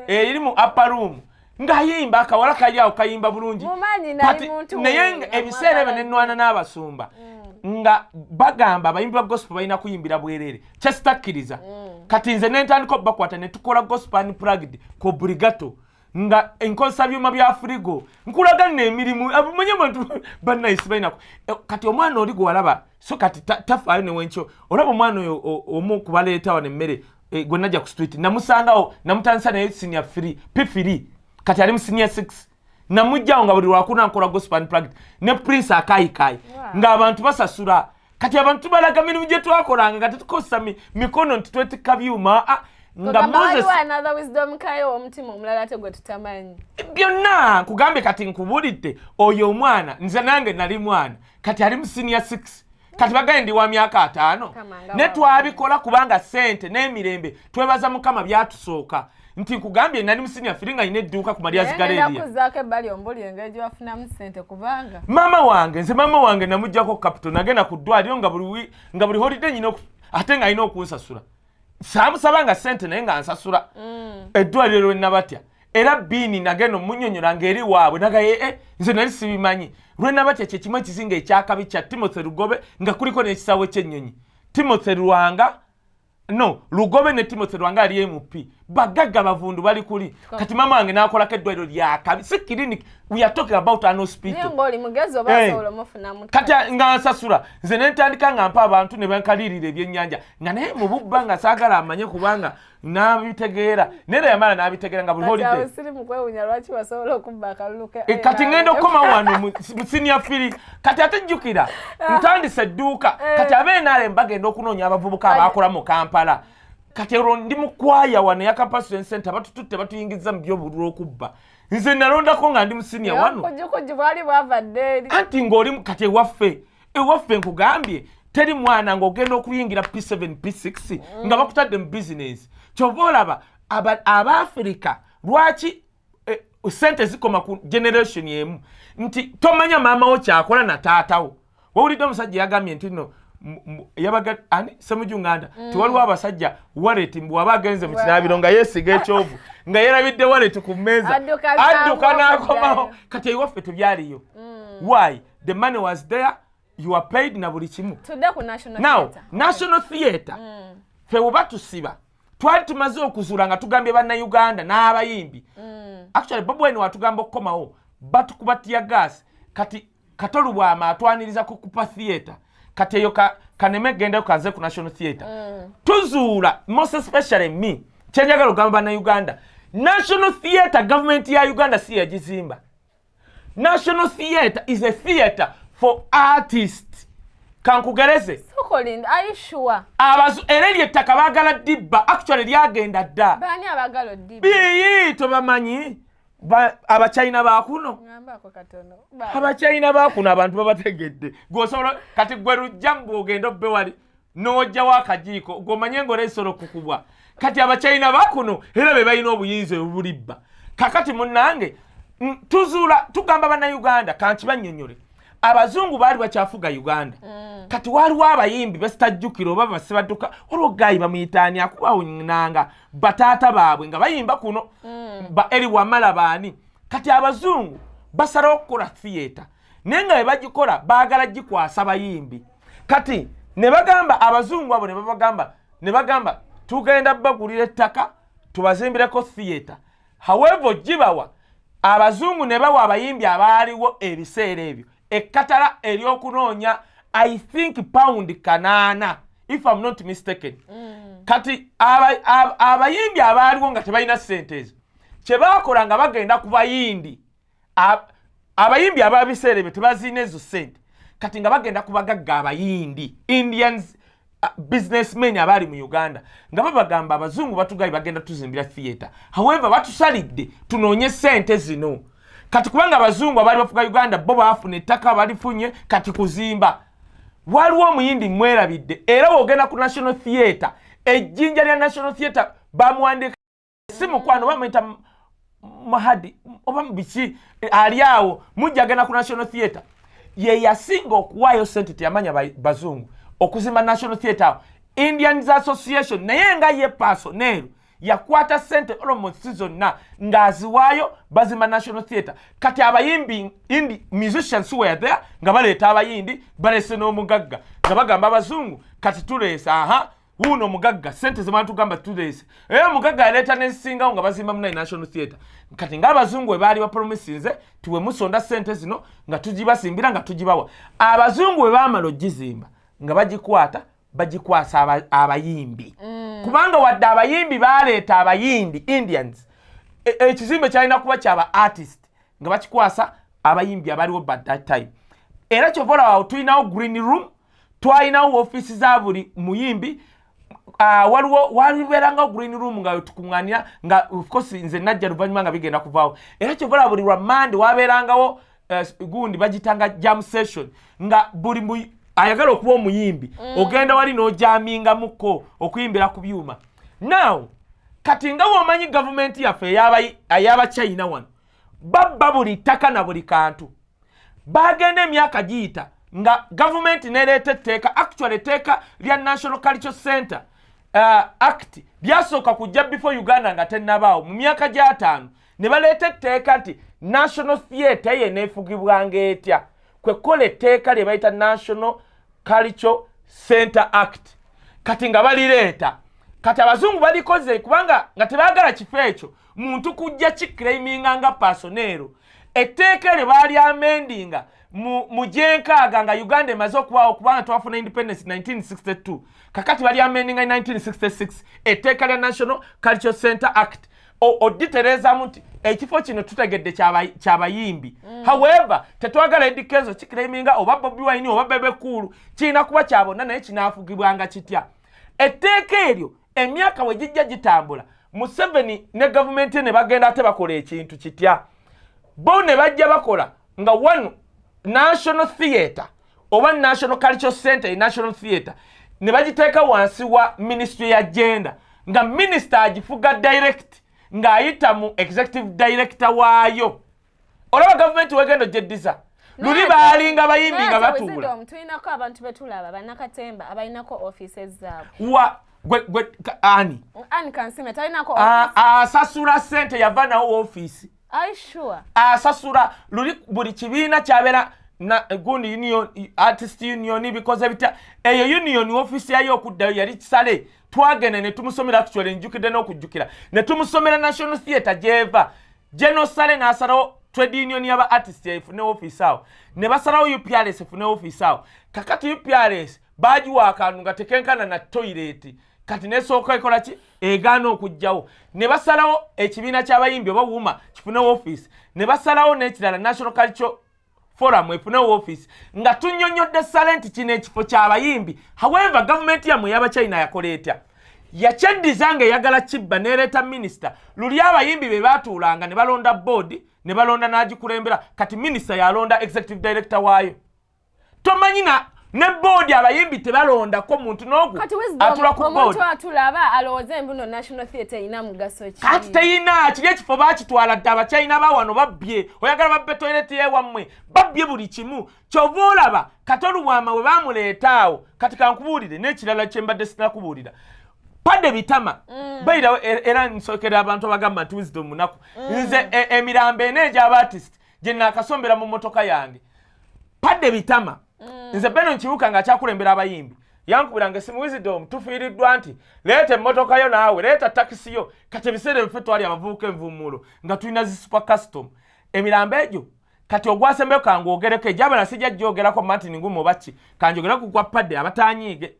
eri mu upper room ng'ayimba, akawala kali awo kayimba bulungi. Mumanyi nali Kati, muntu naye we, nga ebiseera ebyo amwagala. Nenwana n'abasumba nga bagamba abayimbi ba gospel balina kuyimbira bwereere, kyesitakkiriza. Kati nze nentandika obubakwata ne tukola Gospel Unplugged ku Obligato, nga nkozesa byuma bya firigo. Nkulaga nno emirimu abumanyi abantu bannayisi balinako. Kati omwana oli gwe walaba, so kati tafaayo newenkyo olaba omwana oyo omu kubaleeta wano emmere, gwe najja ku street namusangawo, namutandisa naye senior 3 P3, kati ali mu senior 6. Namugjawo nga buli lwakuna nkola Gospel Unplugged ne Prince Akayikayi, ng'abantu basasula. Kati abantu tubalaga mirimu gye twakolanga nga tetukozesa mikono nti twetikka byuma, nga Kugamba Moses waliwo another Wisdom Kayo, omutima omulala ate gwe tutamanyi. Byonna nkugambye. Kati nkubulidde oyo omwana, nze nange nali mwana, kati ali mu senior 6, kati bagaye ndi wa myaka 50. Kama nga Ne twabikola kubanga sente n'emirembe, twebaza Mukama, byatusooka. Nti nkugambye nali mu senior 3 nga nyina edduuka ku Maria's Naye ngenda Galeria. Kuzzaako ebbali ombuli engeri gye bafunamu ssente, kubanga Maama wange, nze maama wange namugjako capital, nagenda ku ddwaliro nga buli holiday nyina ate nga alina okunsasula. Saamusaba nga sente, naye nga nsasula eddwaliro lwe nabatya. Era biini nagenda omunyonyola ng'eri waabwe, nagaye e nze nali sibimanyi. Lwe nabatya kyekimu ekizinga ekyakabi kya Timothy Lugobe, nga kuliko n'ekisaawe ky'ennyonyi. Timothy Lwanga, no Lugobe ne Timothy Lwanga ali MP, bagagga bavundu bali kuli. Kati maama wange n'akolako eddwaliro lyakabi, si clinic, we are talking about an naye hospital. Ng'oli mugezi oba asobola omufunamu. Kati nga nsasula nze, nentandika nga mpa abantu ne bankalirira ebyennyanja, nga naye mu bubba nga saagala amanye, kubanga n'abitegeera. Naye era yamala n'abitegeera nga buli Kati awo holiday siri mu kwewunya lwaki basobola okubba akalulu ke. Kati ngenda okukoma wano mu senior three. Kati ate jjukira ntandise edduuka. Kati ab'NRM bagenda okunoonya abavubuka abakola mu Kampala. Kati olwo ndi mu kwaya wano eya Kampala Student Center, batututte batuyingiza mu byobululu okubba. Nze nalondako nga ndi mu senior wano. Kujukuju bwali bwava dda eri. Anti ng'oli kati ewaffe nkugambye teri mwana ng'ogenda okuyingira P7 P6 nga bakutadde mu bizinensi. Kyova olaba Abaafirika lwaki sente zikoma ku generation emu, nti tomanya maama wo kyakola na taatawo. Wawulidde omusajja yagambye nti no yabaga ani Semujunganda, tiwaliwo abasajja wallet mbu waba agenze mu kinaabiro nga yeesiga ekyovu, nga yerabidde wallet ku mmeeza, Adduka adduka zangu n'akomawo. okuddayo. Kati ewaffe tebyaliyo. Why? The money was there, you are paid na buli kimu. Tudde ku National Now Theatre. National Theatre, ffe bwe batusiba twali tumaze okuzuula nga tugambye Bannayuganda n'abayimbi. Actually Bobi Wine watugamba okukomawo, batukuba tear gas. Kati Kato Lubwama atwaniriza ku Cooper Theatre. Kati eyo kaneme gendayo kanze ku National Theatre. Tuzuula, most especially me, kyenjagala okugamba Bannayuganda, National Theatre gavumenti ya Uganda si yagizimba. National Theatre is a theatre for artist. Kankugereze. Sokolinda, are you sure? Abazu era eryo ettaka baagala dibba, actually lyagenda dda. Baani abaagala oddiba? Biyi tobamanyi. Abachina bakuno, Abachina bakuno, abantu babategedde. Gwosobola kati gwe lujja mbwogenda obbe wali n'ojjawo akajiiko, gwomanye ngaola esolo kukubwa. Kati Abachina bakuno era be balina obuyinza obulibba. Kakati munnange, tuzuula tugamba Bannayuganda, kankibannyonnyole. Abazungu baali bakyafuga Uganda. Kati waliwo abayimbi besitajjukira oba basibadduka, waliwo guy bamuyitaani akubawo nanga bataata baabwe nga bayimba kuno. Ba eri wamala baani. Kati abazungu basalawo okukola theatre, naye nga bwe bagikola baagala gikwasa bayimbi. Kati ne bagamba abazungu abo, ne babagamba, ne bagamba, "Tugenda bagulira ettaka tubazimbireko theatre." However, gibawa abazungu ne bawa abayimbi abaaliwo ebiseera ebyo ekkatala ery'okunoonya, I think pound 800, if I'm not mistaken. Kati abayimbi abaaliwo nga tebalina ssente ezo, kye baakola nga bagenda ku bayindi, abayimbi ababiseera ebyo tebaziina ezo ssente. Kati nga bagenda ku bagagga abayindi, Indians businessmen abaali mu Uganda, nga babagamba, "Abazungu batugayi bagenda tuzimbira theatre, however batusalidde tunoonye ssente zino." Kati kubanga abazungu abaali bafuga Uganda bo baafuna ettaka, balifunye, kati kuzimba. Waliwo omuyindi mwerabidde, era wogenda ku National Theatre, ejjinja lya National Theatre bamuwandika si mukwano, bamuyita Mahadi oba biki, ali awo mujja genda ku National Theatre, ye yasinga okuwaayo sente, teyamanya bazungu, okuzimba National Theatre awo, Indians Association. Naye nga ye personnel yakwata sente almost zonna ng'aziwaayo, bazimba National Theatre. Kati abayimbi, indi musicians were there, nga baleeta abayindi, baleese n'omugagga, nga bagamba abazungu, "Kati tuleese, aha wuuno omugagga, sente zebatugamba tuleese." Era omugagga yaleeta nezisingawo nga bazimba munayi National Theatre. Kati ng'abazungu we baali bapromisinze tiwe musonda sente zino nga tugibasimbira, nga tugibawa. Abazungu bwe baamala ogizimba nga bagikwata, bagikwasa abayimbi. Kubanga wadde abayimbi baleeta abayindi, Indians, ekizimbe kyalina kuba kyaba artist, nga bakikwasa abayimbi abaliwo by that time. Era kyova olaba tulinawo green room, twalinawo ofiisi za buli muyimbi. Waliwo walibeerangawo green room nga wetukuŋŋaanira, nga of course nze najja luvannyuma nga bigenda kuvaawo. Era kyova olaba buli lwa Mande wabeerangawo gundi bagitanga jam session, nga buli ayagala okuba omuyimbi, ogenda wali n'ojamingamuko okuyimbira ku byuma. Now kati nga womanyi gavumenti yaffe ey'Abachina wano babba buli ttaka na buli kantu. Bagenda emyaka giyita nga gavumenti nereeta etteeka. Actually, etteeka lya National Culture Center Act lyasooka kujja before Uganda nga tennabaawo, mu myaka gy'ataano. Ne baleeta etteeka nti National Theatre ye neefugibwanga etya, kwekukola etteeka lye bayita National Culture Center Act. Kati nga balireeta, kati abazungu balikoze kubanga nga tebaagala kifo ekyo muntu kujja kiclaiminga nga personnel. Etteeka eryo baali amendinga mu gyenkaaga nga Uganda emaze okubaawo, kubanga twafuna independence 1962. Kakati bali amendinga 1966 etteeka lya National Culture Center Act, oditereezamu nti ekifo kino tutegedde kyabayimbi. However, tetwagala Eddy Kenzo kiclaiminga oba Bobi Wine oba Bebe Cool, kirina kuba kya bonna, naye kinaafugibwanga kitya? Etteeka eryo emyaka we gijja gitambula, Museveni ne gavumenti ne bagenda ate bakola ekintu kitya? Bo ne bajja bakola nga wano National Theatre oba National Culture Center e National Theatre ne bagiteeka wansi wa ministry ya gender, nga minisita agifuga direct ng'ayita mu executive director waayo. Olaba gavumenti wegenda ogyeddiza, luli baalinga bayimbi nga batuula. Tulinako abantu betulaba bannakatemba abalinako offices zaabwe. Wa gwe ani? Ani Kansime talinako? Asasula sente yava nawo office. Sure. Asasula luli buli kibiina kyabeera na gundi union, artist union, bikoze bitya eyo union office yayo okuddayo yali kisale. Twagenda ne tumusomera, actually njukidde n'okujjukira, ne tumusomera National Theatre gyeva. General Sale n'asalawo trade union y'aba artist efune office awo, ne basalawo UPRS efune office awo. Kakati UPRS bagiwa akantu nga tekenkana na toilet, kati nesooka ekola ki, egaana okugjawo. Ne basalawo ekibiina ky'abayimbi oba wuma kifune office, ne basalawo n'ekirala, National Culture Forum efune office, nga tunnyonnyodde sale nti kino ekifo ky'abayimbi. However, gavumenti yammwe ey'Abachina yakola etya? Yakyeddiza nga eyagala kibba, nereeta minisita. Luli abayimbi be batuulanga ne balonda board, ne balonda n'agikulembera. Kati minisita yalonda executive director waayo. Tomanyi na ne board abayimbi tebalondako muntu n'ogu atula ku board. Omuntu atulaba alowooza embuno National Theatre erina mugaso ki? Kati teyina. Kiri ekifo bakitwala dde. Abachina bawano babbye. Oyagala babbe toilet yewammwe, babbye buli kimu. Kyova olaba Kato Lubwama we bamuleeta awo. Kati kankubuulire n'ekirala kyembadde sinakubuulira. Paddy Bitama bayirawo era nsokera abantu abagamba nti Wisdom munaku. Nze emirambo ena egy'aba artist gye naakasombera mu motoka yange. Paddy Bitama, nze Beno nkibuka nga akyakulembera abayimbi, yankubiranga esimu, "Wisdom, tufiiriddwa," nti, "Leeta emmotoka yo naawe, leeta takisi yo." Kati ebiseera ebiffe twali abavubuka envumuulo nga tulina zi super custom. Emirambo egyo kati ogwasembeyo kangwogereko, egyabala sijja gyogerako Martin Ngumu oba ki, kanjogereko gwa Paddy. Abatanyiige,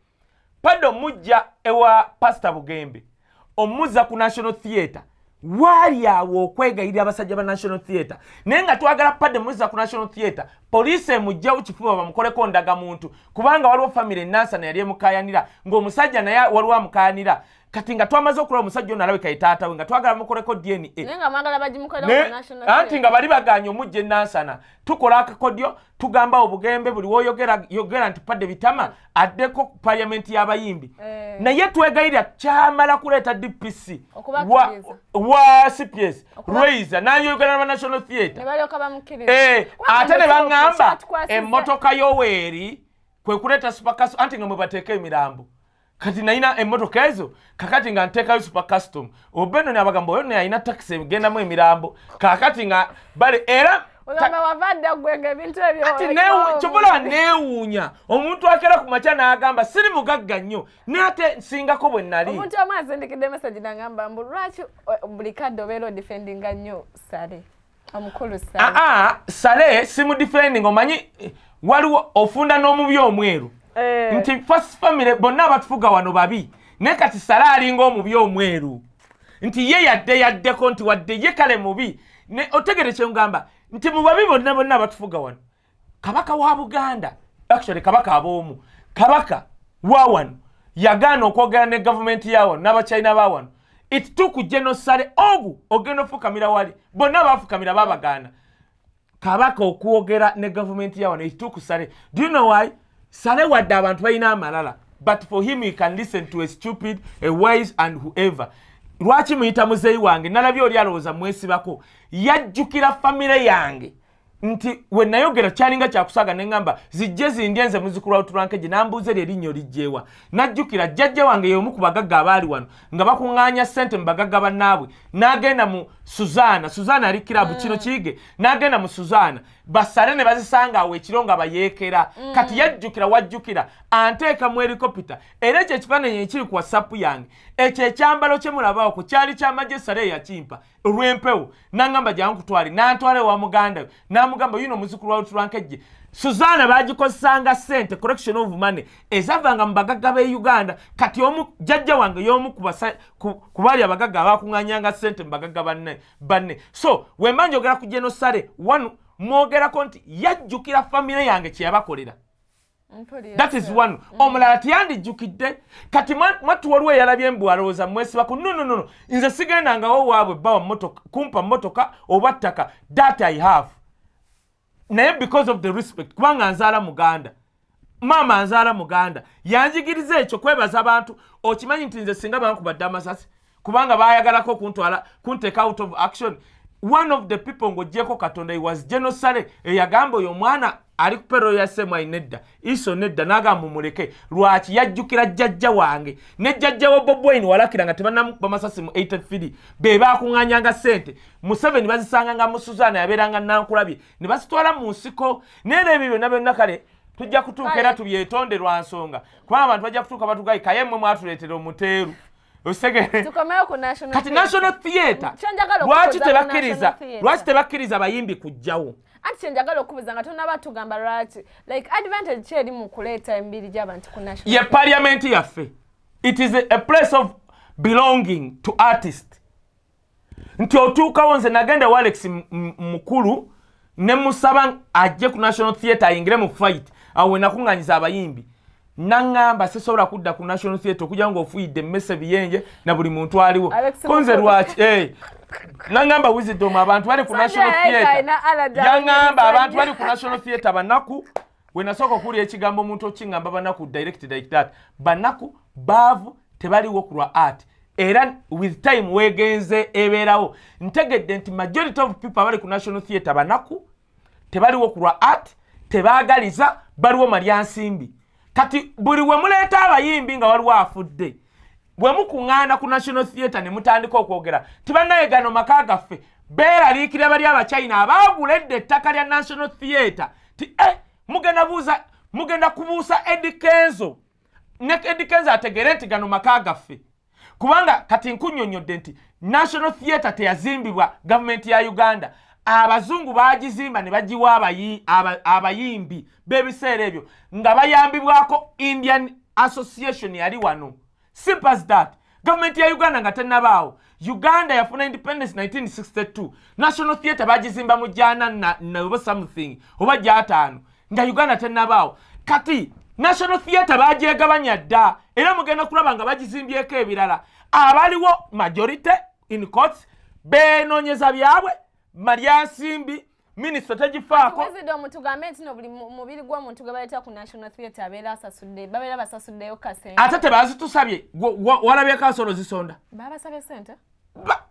Paddy omujja ewa Pasita Bugembe, omuzza ku National Theatre. Waali awo okwegayirira abasajja ba National Theatre, naye nga twagala Paddy muzza ku National Theatre, poliisi emugjewo kifuba bamukoleko ndagamuntu, kubanga waliwo famire enansana yali emukayanira, ng'omusajja naye waliwo amukayanira. Kati nga twamaze okulaba omusajja ono alabika ye taata we, nga twagala mukoleko DNA. Naye nga mwagala bagimukoleko ku National Anti nga bali baganye omujja enansana. Tukola akakodyo, tugamba obugembe buli woyogera yogera nti Paddy Bitama addeko ku parliament y'abayimbi. Naye twegayirira, kyamala kuleeta DPC Okubakkiriza. wa CPS Raiser nayogera na National Theatre ne balyoka bamukkiriza. Ate ne baŋŋamba emmotoka yoweeri kwe kuleeta super custom, anti nga mwe bateeka emirambo. Kati nalina emmotoka ezo, kakati nga nteekayo super custom. Obeno nabagamba oyo naye alina takisi egendamu emirambo. Kakati nga bale era Ogamba wava dda gwe nga ebintu ebyo Ati kyobulaba neewuunya omuntu akera ku makya n'agamba siri mugagga nnyo, naye ate nsingako bwe nali. Omuntu omu azindikidde message nagamba mbu lwaki buli kadde obeera odefendinga nnyo Sale, omukulu Sale? Aa, Sale simu defending. Omanyi waliwo ofunda n'omubi omweru. Nti First Family bonna abatufuga wano babi, naye kati Sale alinga omubi omweru, nti ye yadde yaddeko, nti wadde ye kale mubi. Ne otegere kyengamba nti mu babi bonna bonna abatufuga wano, Kabaka wa Buganda, actually kabaka ab'omu, kabaka wa wano yagaana okwogera ne gavumenti ya wano n'abachina ba wano. It took General Sale ogu ogenda ofukamira wali, bonna bafukamira babagaana kabaka okwogera ne gavumenti ya wano. It took Sale. Do you know why? Sale wadde abantu balina amalala, but for him he can listen to a stupid, a wise and whoever. Lwaki muyita muzeeyi wange? Nalabye oli alowooza mwesibako. Yajjukira famire yange nti we nayogera kyalinga kyakusaaga, neŋŋamba zijje zindye nze muzukulu wa Lutulankeje. Nambuuza eryo erinnya olijjeewa? Najjukira jjajja wange y'omu ku bagagga abaali wano nga bakuŋŋaanya ssente mu bagagga bannaabwe, n'agenda mu Suzaana. Suzaana ali kirabu kino kiyige, n'agenda mu Suzaana basale ne bazisanga awo ekiro nga bayeekera. Kati yajjukira, wajjukira anteeka mu helikopita. Era ekyo ekifaananyi ekiri ku WhatsApp yange, ekyo ekyambalo kye mulabawo ku kyali kyamagye. Sale eyakimpa olw'empewo, naŋŋamba jangu kutwale, nantwala ewa muganda we, n'amugamba yuno muzukulu wa Lutulwankejje. Suzaana bagikozesanga ssente, collection of money ezavanga mu bagagga b'e Uganda. Kati omu jjajja wange y'omu ku baali abagagga abakuŋŋaanyanga ssente mu bagagga banne banne. So wemba njogera ku General Sale wano, mwogerako nti yajjukira famire yange kye yabakolera. That is one. Omulala teyandijjukidde. Kati mwattu waliwo eyalabye mbu alowooza mwesibaku. No, no, no, no. Nze sigendangawo waabwe bawa motoka, kumpa motoka oba ttaka that I have, naye because of the respect, kubanga nzaala muganda, maama nzaala muganda, yanjigiriza ekyo kwebaza abantu. Okimanyi nti nze singa bankubadde amasasi kubanga bayagalako okuntwala kunteeka out of action, one of the people ng'oggyeko Katonda, he was General Sale eyagamba oyo omwana ali ku payroll ya semwai nedda iso nedda, n'agamba mumuleke. Lwaki? Yajjukira jjajja wange ne jjajja wa Bobi Wine walakira nga tebannamukuba masasi mu 83, be bakuŋŋaanyanga ssente Museveni bazisanganga mu Suzaana, yabeeranga Nankulabye, ne bazitwala mu nsiko. Naye era ebyo byonna byonna kale tujja kutuuka era tubyetonde lwa nsonga, kubanga abantu bajja kutuuka batugayi kaye mmwe mwatuleetera omuteeru osegere. Tukomewo ku National Kati Theatre. National Theatre Kyenjagala lwaki okubuuza ku tebakkiriza National Theatre. Lwaki tebakkiriza bayimbi kujjawo? Anti kyenjagala okubuuza nga tonaba tugamba lwaki, like advantage ki eri mu kuleeta emibiri gy'abantu ku National Ye parliament yaffe, it is a place of belonging to artist, nti otuukawo. Nze nagenda wa Alex Mukulu ne musaba ajje ku National Theatre ayingire mu fight. Awo we nakuŋŋanyiza abayimbi. Naŋŋamba sisobola kudda ku National Theatre okujja ng'ofuuyidde emmese biyenje na buli muntu aliwo. Konze lwaki? Eh, naŋŋamba Wisdom, abantu bali ku National Theatre, yaŋŋamba abantu bali ku National Theatre banaku. We nasooka okuwulira ekigambo omuntu okiŋŋamba banaku direct like that, banaku, baavu, tebaliwo ku lwa art. Era with time wegenze ebeerawo, ntegedde nti majority of people abali ku National Theatre banaku, tebaliwo ku lwa art, tebaagaliza, baliwo malyansimbi. Kati buli we muleeta abayimbi nga waliwo afudde, bwe mukuŋŋaana ku National Theatre ne mutandika okwogera tibannaye gano maka gaffe, beeraliikirira bali Abachina abaagula edda ettaka lya National Theatre ti eh, mugenda buuza, mugenda kubuusa Eddy Kenzo, ne Eddy Kenzo ategeere nti gano maka gaffe. Kubanga kati nkunnyonnyodde nti National Theatre teyazimbibwa gavumenti ya Uganda, abazungu bagizimba ne bagiwa abayimbi b'ebiseera ebyo nga bayambibwako Indian Association yali wano. Simple as that. Gavumenti ya Uganda nga tennabaawo. Uganda yafuna independence 1962, National Theatre bagizimba mu jana oba something oba gyataano nga Uganda tennabaawo. Kati National Theatre bagyegabanya dda, era mugenda kulaba nga bagizimbyeko ebirala. Abaliwo majority in courts benoonyeza byabwe malyansimbi, minisita tegifaako. Wisdom, tugambe nti no buli mubiri gw'omuntu gwe baleeta ku National Theatre abeera asasudde, babeera basasuddeyo kasente? Ate tebazitusabye. Walabyeko asolo zisonda? Babasabye sente?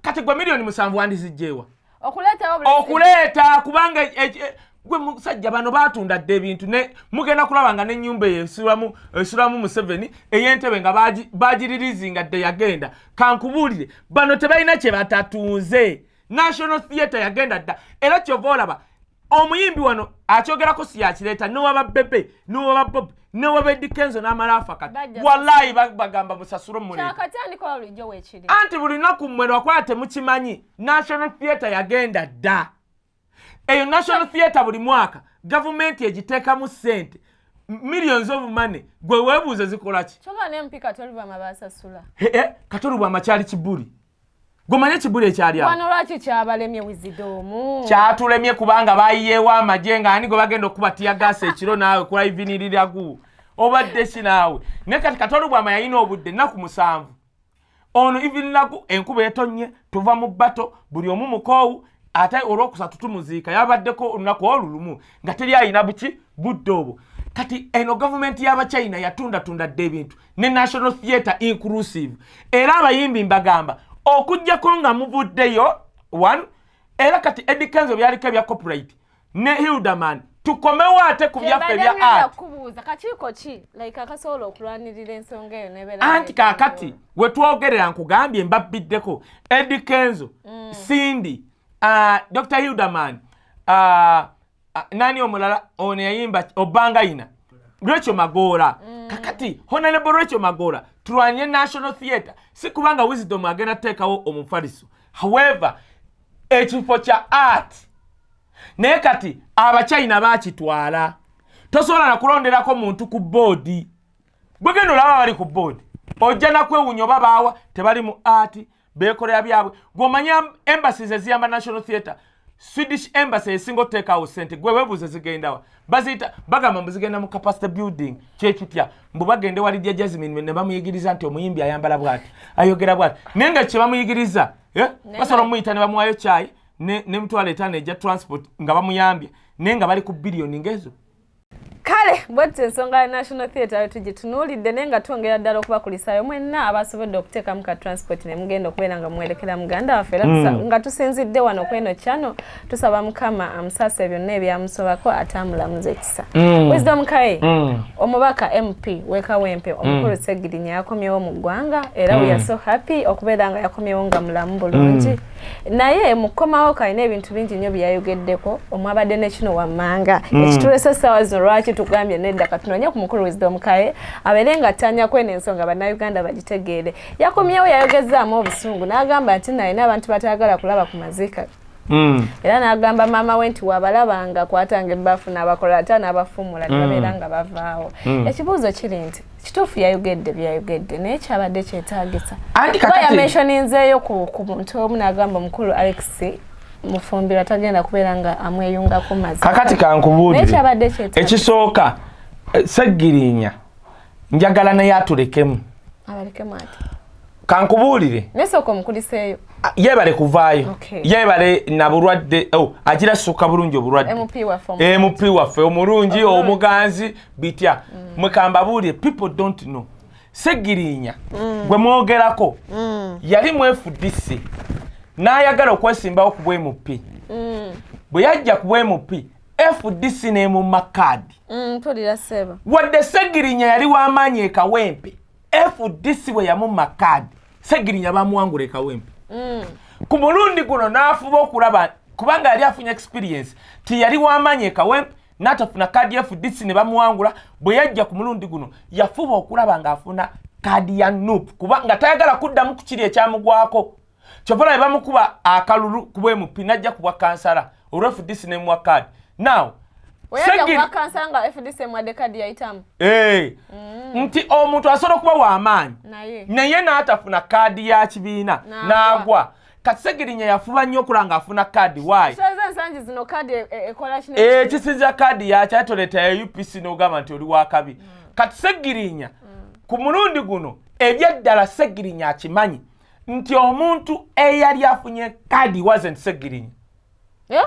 Kati gwe 7 million wandizijjeewa? Okuleetawo? Okuleeta, kubanga gwe musajja, bano batunda dda ebintu ne mugenda kulaba nga n'ennyumba eyo esulamu Museveni ey'entebe nga bagiririzinga dde yagenda. Kankubuulire, bano tebalina kye batatunze. National Theatre yagenda dda, era kyova olaba omuyimbi wano akyogerako si yakireeta, newaba Bebe, newaba Bob, newaba Eddy Kenzo n'amala afa kati wallayi bagamba musasule omuleeta. Kyakatandikawo bulijjo weekiri. Anti buli lunaku mmwe lwakuba temukimanyi, National Theatre yagenda dda. Eyo National Theatre buli mwaka gavumenti egiteekamu ssente, millions of money. Gwe weebuuze zikola ki? Kyova ne mpika Tolubama basasula. Kato Lubwama kyali kibuli, gomanye kibuli ekyali awo. Wano lwaki kyabalemye, Wisdom? Kyatulemye kubanga bayiyeewo amagye nga ani gwe bagenda okuba teargas ekiro naawe kulaiviniriragu obadde ki naawe. Naye kati Kato Lubwama yalina obudde ennaku 7. Ono Evelyn Lagu, enkuba etonnye, tuva mu bato, buli omu mukoowu, ate olwokusatu tumuziika. Yabaddeko olunaku olwo lumu nga teri ayina buki budde obwo. Kati eno gavumenti y'Abachina yatundatunda dda ebintu ne National Theatre inclusive. Era abayimbi mbagamba, okugjako nga muvuddeyo one, era kati Eddy Kenzo byaliko ebya copyright ne Hilderman, tukomewo ate ku byaffe ebya art. Kubuuza kakiiko ki like akasobola okulwanirira ensonga eyo nebeera? Anti kaakati wetwogerera nkugambye mbabbiddeko Eddy Kenzo, Cindy, Dr Hilderman, nani omulala ono yayimba Obangayina, Rachel Magoola. Kakati Honorable Rachel Magoola, tulwanye National Theatre, si kubanga Wisdom agenda tuteekawo omufaliso. However, ekifo kya art, naye kati Abachina bakitwala, tosobola nakulonderako muntu ku board. Bwegenda olaba bali ku board, ojja nakwewunya oba baawa tebali mu art, beekolera byabwe. Gwomanya embassies eziyamba National Theatre, Swedish Embassy esinga otuteekawo sente, gwe weebuuze zigendawa? Baziyita, bagamba mbu zigenda mu capacity building. Kyekitya mbu bagende wali Lydia Jasmine ne bamuyigiriza nti omuyimbi ayambala bwati, ayogera bwati, naye nga kye bamuyigiriza, eh, basobola omuyita ne bamuwayo kyayi ne 50,000 ejja transport nga bamuyambye, naye nga bali ku biliyoni ngezo. Kale bwetyo ensonga ya National Theatre tugitunuulidde, naye nga twongera ddala okubakulisaayo mwenna abasobodde okuteekamu ka transport ne mugenda okubeera nga muwerekera muganda waffe. Era nga tusinzidde wano kweno kyano, tusaba Mukama amusaase byonna ebyamusobako ate amulamuza ekisa. Wisdom Kaye, omubaka MP w'e Kawempe omukulu Segirinya yakomyewo mu ggwanga, era we are so happy okubeera nga yakomyewo nga mulamu bulungi. Naye mu kukomawo kalina ebintu bingi nnyo bye yayogeddeko, omwabadde ne kino wammanga ekitulese essaawa zino. Lwaki tugambye nedda, katunonye ku mukulu Wisdom Kaye abeere nga ttanya kweno ensonga Bannayuganda bagitegeere. Yakomyewo yayogezaamu obusungu n'agamba nti nalina abantu batayagala kulaba ku maziika, era n'agamba maama we nti wabalabanga kwatanga ebbaafu n'abakola ate n'abafuumula ne babeera nga bavaawo. Ekibuuzo kiri nti kituufu yayogedde byayogedde, naye kyabadde kyetaagisa? Anti kuba kakati yamentioninzeeyo ku muntu omu n'agamba omukulu Alex Mufumbirwa tagenda kubeera nga amweyungako mazima. Kakati naye kankubuulire, kyabadde kyetaagisa? Ekisooka, Segirinya Njagala naye atulekemu. Abalekemu ati? Kankubuulire. Nesooka omukuliseeyo. Ah, yeebale kuvaayo. Yeebale nabulwadde, oh, agira ssuka bulungi obulwadde. MP waffe omulungi. MP waffe omulungi, omuganzi bitya. Mwekambabuulire, people don't know Segirinya gwe mwogerako yali mu FDC n'ayagala okwesimbawo ku bwMP. Bwe yajja ku bwMP, FDC n'emumma kaadi. Mpulira ssebo. Wadde Segirinya yali w'amaanyi e Kawempe, FDC bwe yamumma kaadi, Segirinya bamuwangula e Kawempe. Ku mulundi guno n'afuba okulaba, kubanga yali afunye experience ti yali w'amaanyi e Kawempe n'atafuna kaadi ya FDC ne bamuwangula. Bwe yajja ku mulundi guno, yafuba okulaba ng'afuna kaadi ya NUP, kuba nga tayagala kuddamu ku kiri ekyamugwako. Kyova ne bamukuba akalulu ku bwMP, n'ajja ku bwa kansala olwa FDC nemuwa kaadi. Now Weyajja kuba kansala nga FDC emuwadde kaadi, yayitamu. Eh, nti omuntu asobola okuba w'amaanyi naye naye n'atafuna kaadi ya kibiina n'agwa. N'agwa. Kati Segirinya yafuba nnyo okulaba ng'afuna kaadi. Waayi? Soza ensangi zino kaadi ekola kino. Ekisinza kaadi yakyo atoleeta ya UPC n'ogamba nti oli wakabi. Kati Segirinya ku mulundi guno, ebyaddala Segirinya akimanyi nti omuntu eyali afunye kaadi wasn't Segirinya. Eh?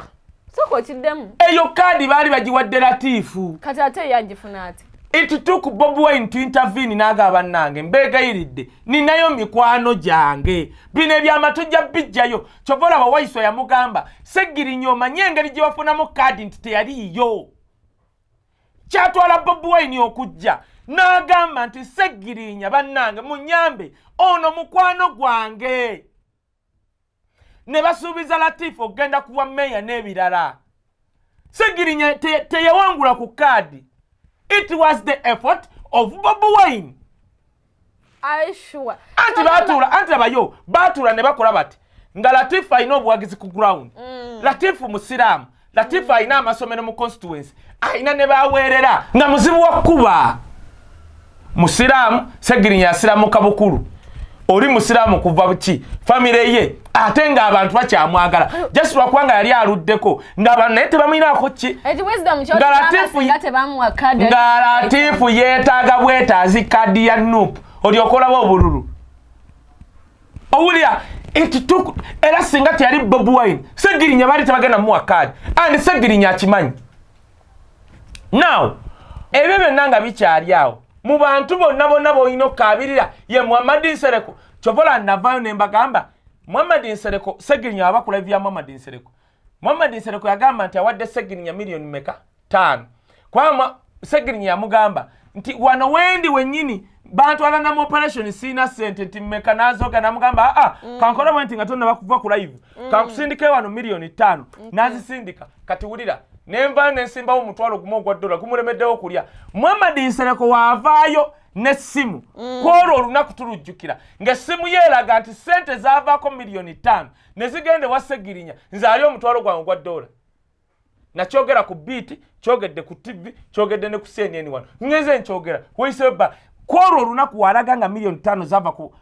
Sooka okiddemu. Eyo kaadi baali bagiwadde Latiifu. Kati ate yagifuna ati? It took Bobi Wine to intervene n'agamba, "Bannange, mbeegayiridde, ninayo mikwano gyange, bino ebyama tujja bijjayo." Kyova olaba Waiswa yamugamba, "Segirinya, omanye engeri gye wafunamu kaadi nti teyaliiyo." Kyatwala Bobi Wine okujja n'agamba nti, "Segirinya, bannange, munyambe, ono mukwano gwange." Ne basuubiza Latifu okugenda kuwa meeya n'ebirala. Segirinya teyawangula ku kaadi. It was the effort of Bobi Wine. Are you sure? Anti batuula, anti abayo batuula ne bakola bati nga Latifu alina obuwagizi ku ground. Latifu musiraamu, Latifu alina amasomero mu constituency, alina ne baweerera nga muzibu wa kkuba. Musiraamu, Segirinya yasiramuka bukulu, oli musiraamu kuva buki famire ye, ate ng'abantu bakyamwagala just lwakubanga yali aluddeko ng'abantu naye tebamuyinaako ki. Eti Wisdom Nga tebamuwa kaadi. Nga Latifu yeetaaga bwetaazi kaadi ya NUP olyoka olaba obululu. Owulira, it took, era singa teyali Bobi Wine, Segirinya baali tebagenda muwa kaadi, and Segirinya akimanyi. Now ebyo byonna nga bikyali awo, mu bantu bonna bonna b'olina okukaabirira ye Muhammad Nsereko. Kyovola navaayo ne mbagamba Muhammad Nsereko, Segirinya aba ku live ya Muhammad Nsereko, Muhammad Nsereko yagamba nti awadde Segirinya miliyoni meka? 5. Kubanga Segirinya yamugamba nti, "Wano wendi wennyini bantwala namu operation, siina sente." Nti mmeka? Nazoga namugamba, "Aa, kankola bwe nti nga tonnaba kuva ku live, kankusindike wano miliyoni 5." Nazisindika. Kati wulira, nenvaayo nensimbawo 10,000 ogwa dola, gumulemeddewo okulya. Muhammad Nsereko waavaayo n'essimu kwolwo olunaku, tulujjukira ng'essimu yeeraga nti sente zaavaako miliyoni 5 ne zigenda ewa Segirinya, nze ali omutwalo gwange ogwa dola. Nakyogera ku Beat, kyogedde ku TV, kyogedde ne ku CNN wano, ngenze nkyogera weyiseyo bba. Kwolwo olunaku walaga nga miliyoni 5 zava ku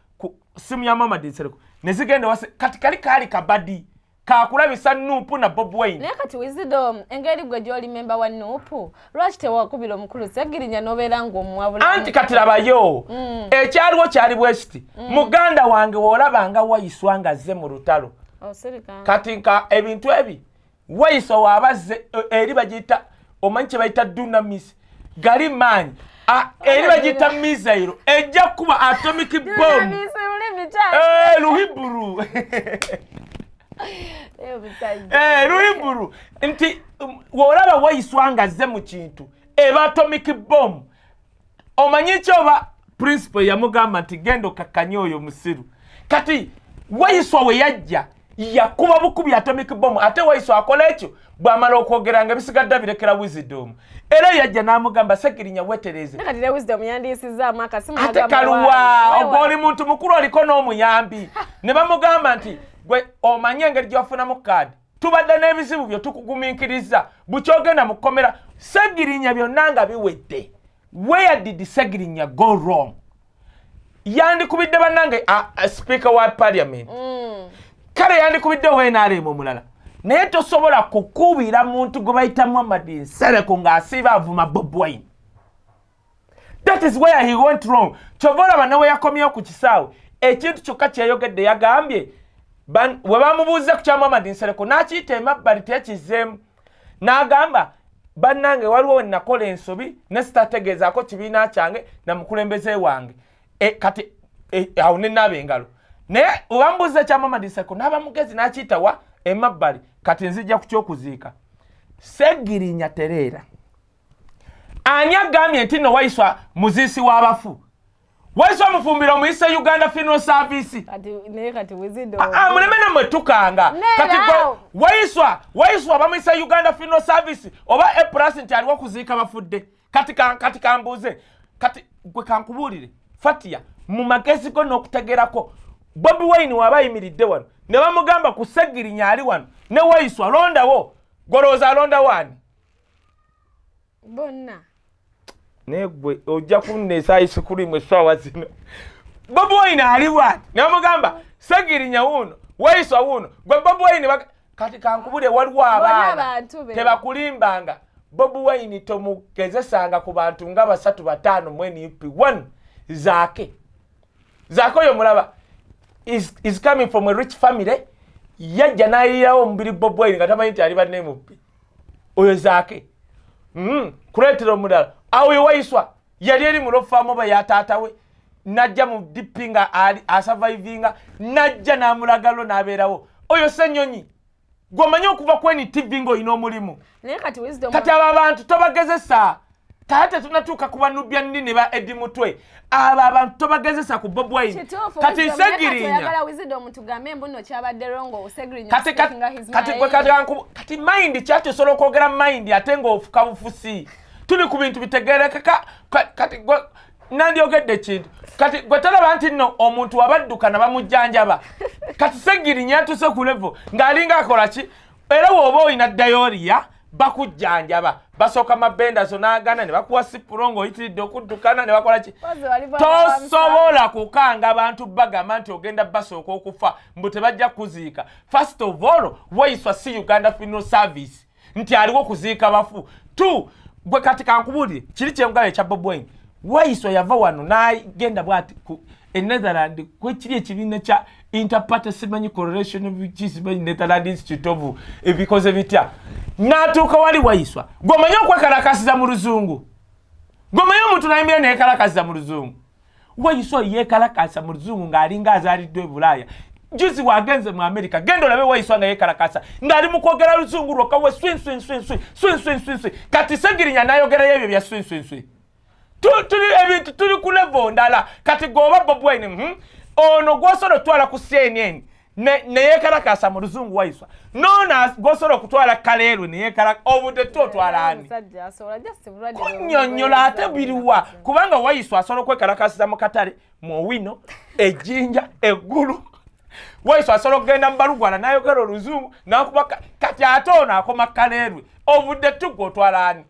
simu ya Muhammad Nsereko ne zigenda ewa kati kali kaali kabadi kakulabisa NUP na Bobi Wine. Naye kati Wisdom, engeri gwe gy'oli memba wa NUP, lwaki tewakubira omukulu Segirinya n'obeera ng'omuwabula? Anti kati labayo, ekyaliwo kyali bwe kiti. Muganda wange, woolabanga Wayiswa nga azze mu lutalo, Osirika. kati nka ebintu ebi Wayiswa waabazze eri bagiyita, omanyi kye bayita dunamis, gali maanyi. Eri bagiyita missile ejja kuba atomic bomb. Dunamis lulimi ki? Eh, Luhiburu. Eh, omusajja. Eh, Luhiburu nti w'olaba Wayiswa nga azze mu kintu eba atomic bomb. Omanyi ki, oba principal yamugamba nti, "Genda okakkanye oyo musiru." Kati Wayiswa we yajja yakuba bukubi atomic bomb. Ate Wayiswa akola ekyo, bw'amala okwogera nga bisigadde birekera Wisdom. Era yajja n'amugamba, "Segirinya, wetereze." Naye kati ne Wisdom yandiisizaamu akasimu. Ate agamba, kaluwa? "Waawe, Ogwo oli muntu mukulu, oliko n'omuyambi. Ne bamugamba nti, "Gwe omanye engeri gye wafunamu kaadi, tubadde n'ebizibu byo, tukugumiikiriza bukyogenda mu kkomera." Segirinya byonna nga biwedde, where did Segirinya go wrong? Yandikubidde bannange speaker wa parliament. Kale yandikubidde owa NRM omulala, naye tosobola kukubira muntu gwe bayita Muhammad Nsereko ng'asiiba avuma Bobi Wine. That is where he went wrong. Kyova olaba ne we yakomyewo ku kisaawe, ekintu kyokka kyeyayogedde, yagambye we bamubuuza ku kya Muhammad Nsereko, n'akiyita emabbali, teyakizeemu, n'agamba, "Bannange, waliwo we nakola ensobi ne sitategeezaako kibiina kyange na mukulembeze wange." Kati awo ne naaba engalo, naye webamubuuza ekya Muhammad Nsereko n'aba mugezi n'akiyita wa emabbali. Kati nzijja ku kyokuziika Segirinya. Tereera, ani agambye nti nno Waiswa muziisi w'abafu? Waiswa Mufumbiro omuyise Uganda Funeral Service? Ah, ah, muleme nammwe tukanga. Kati gwe Waiswa bamuyise Uganda Funeral Service oba A Plus nti aliwo okuziika bafudde? Kati kambuuze, kati gwe kankubuulire, Fatia, mu magezi go n'okutegerako, Bobi Wine waba ayimiridde wano ne bamugamba ku Segirinya ali wano ne Waiswa, londawo, golowooza alondawo ani? Bonna. Naye gwe ojja kunneesa ice-cream essaawa zino. Bobi Wine ali bwati ne bamugamba Segirinya wuuno, Waiswa wuuno, gwe Bobi Wine kati kankubule, waliwo abaana tebakulimbanga. Bobi Wine tomugezesanga ku bantu nga basatu bataano mu NUP. One, Zaake. Zaake oyo mulaba is coming from a rich family. Yajja n'ayirawo omubiri Bobi Wine nga tamanyi nti ali banne MP. Oyo Zaake. Kuleetera omulala awo, oyo Waiswa yali eri mu law firm oba yataata we, najja mu DP nga ali asurvivinga, najja n'amulagalo n'abeerawo. Oyo Ssenyonyi gweomanyi okuva ku NTV ng'olina omulimu. Kati abo abantu tobagezesa. Kale tetunatuuka ku banubya nnini ba Eddie Mutwe. Abo abantu tobagezesa ku Bobi Wine. Kati Segirinya, kati mind kyati osobola okwogera mind ate ng'ofuka bufusi. Tuli ku bintu bitegerekeka. Kati nandyogedde ekintu, kati gwe tolaba nti nno omuntu wabaddukana bamujjanjaba? Kati Segirinya atuse ku level ng'alinga akola ki? Era bw'oba olina diarrhoea, bakujjanjaba, basooka mabendazo n'agana ne bakuwa Cipro ng'oyitiridde okuddukana ne bakola ki. Tosobola kukanga abantu bagamba nti ogenda basooka okufa mbu tebajja kuziika. First of all, Waiswa si Uganda Funeral Service nti aliwo kuziika bafu. Two, gwe kati kankubuulire kiri kyenkugamba ekya Bobi Wine. Waiswa yava wano n'agenda bwati ku e Netherland, kwekiri ekibiina kya interparty simanyi correlation simanyi Netherland Institute of ebikoze bitya, n'atuuka wali. Waiswa gweomanyi okwekalakasiza mu luzungu? Gweomanyi omuntu nayimira neyekalakasiza mu luzungu? Waiswa yekalakasa mu luzungu ng'alinga azaaliddwa e Bulaaya. Juzi wagenze mu America, genda olabe Waiswa nga yekalakasa ng'ali mu kwogera luzungu lwokka we swi swi swi swi swi swi swi swi. Kati Segirinya n'ayogerayo ebyo bya swi swi swi. Tuli ebintu tuli ku level ndala. Kati gwoba Bobi Wine, Ono gwosobola okutwala ku CNN neyekalakasa mu luzungu Waiswa, nono gwosobola okutwala Kaleerwe neyekala obudde tu otwala ani kunyonyola ate biriwa? Kubanga Waiswa asobola okwekalakasiza mu katale mu Owino, Ejjinja, Eggulu. Waiswa asobola okugenda mu Balugwala n'ayogera oluzungu nakuba. Kati ate ono akoma Kaleerwe, obudde tu gwotwala ani?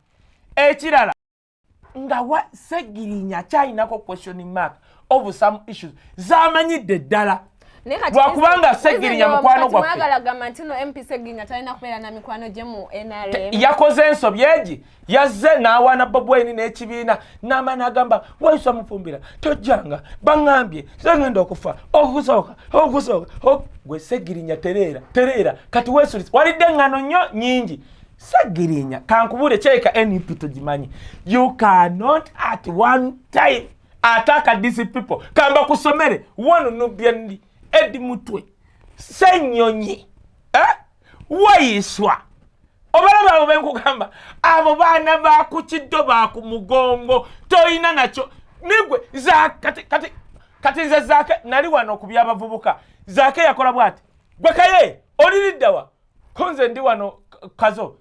Ekirala, nga wa Segirinya akyayinako question mark of some issues zamanyidde ddala, lwakubanga Segirinya mukwano gwaffe. Yakoze ensobi egi, yazze n'awaana Bobi Wine n'ekibiina n'ama n'agamba, "Waiswa Mufumbira tojjanga, baŋŋambye sengenda okufa okusooka okusooka." Gwe Segirinya, tereera, tereera. Kati weesulisa, walidde eŋŋano nnyo nyingi. Segirinya, kankubuule, kyereka NUP togimanyi. You cannot at one time attack these people. Kamba kusomere wano, Nubian, Eddie Mutwe, Senyonyi, eh? Waiswa, obalaba abo benkugamba, abo baana bakukiddo baku mugongo, toyina nakyo nigwe. Kati kati kati nze Zaake nali wano ku byabavubuka. Zaake yakola bwati, "Gwe kaye oliriddawa?" Ko nze ndi wano kazo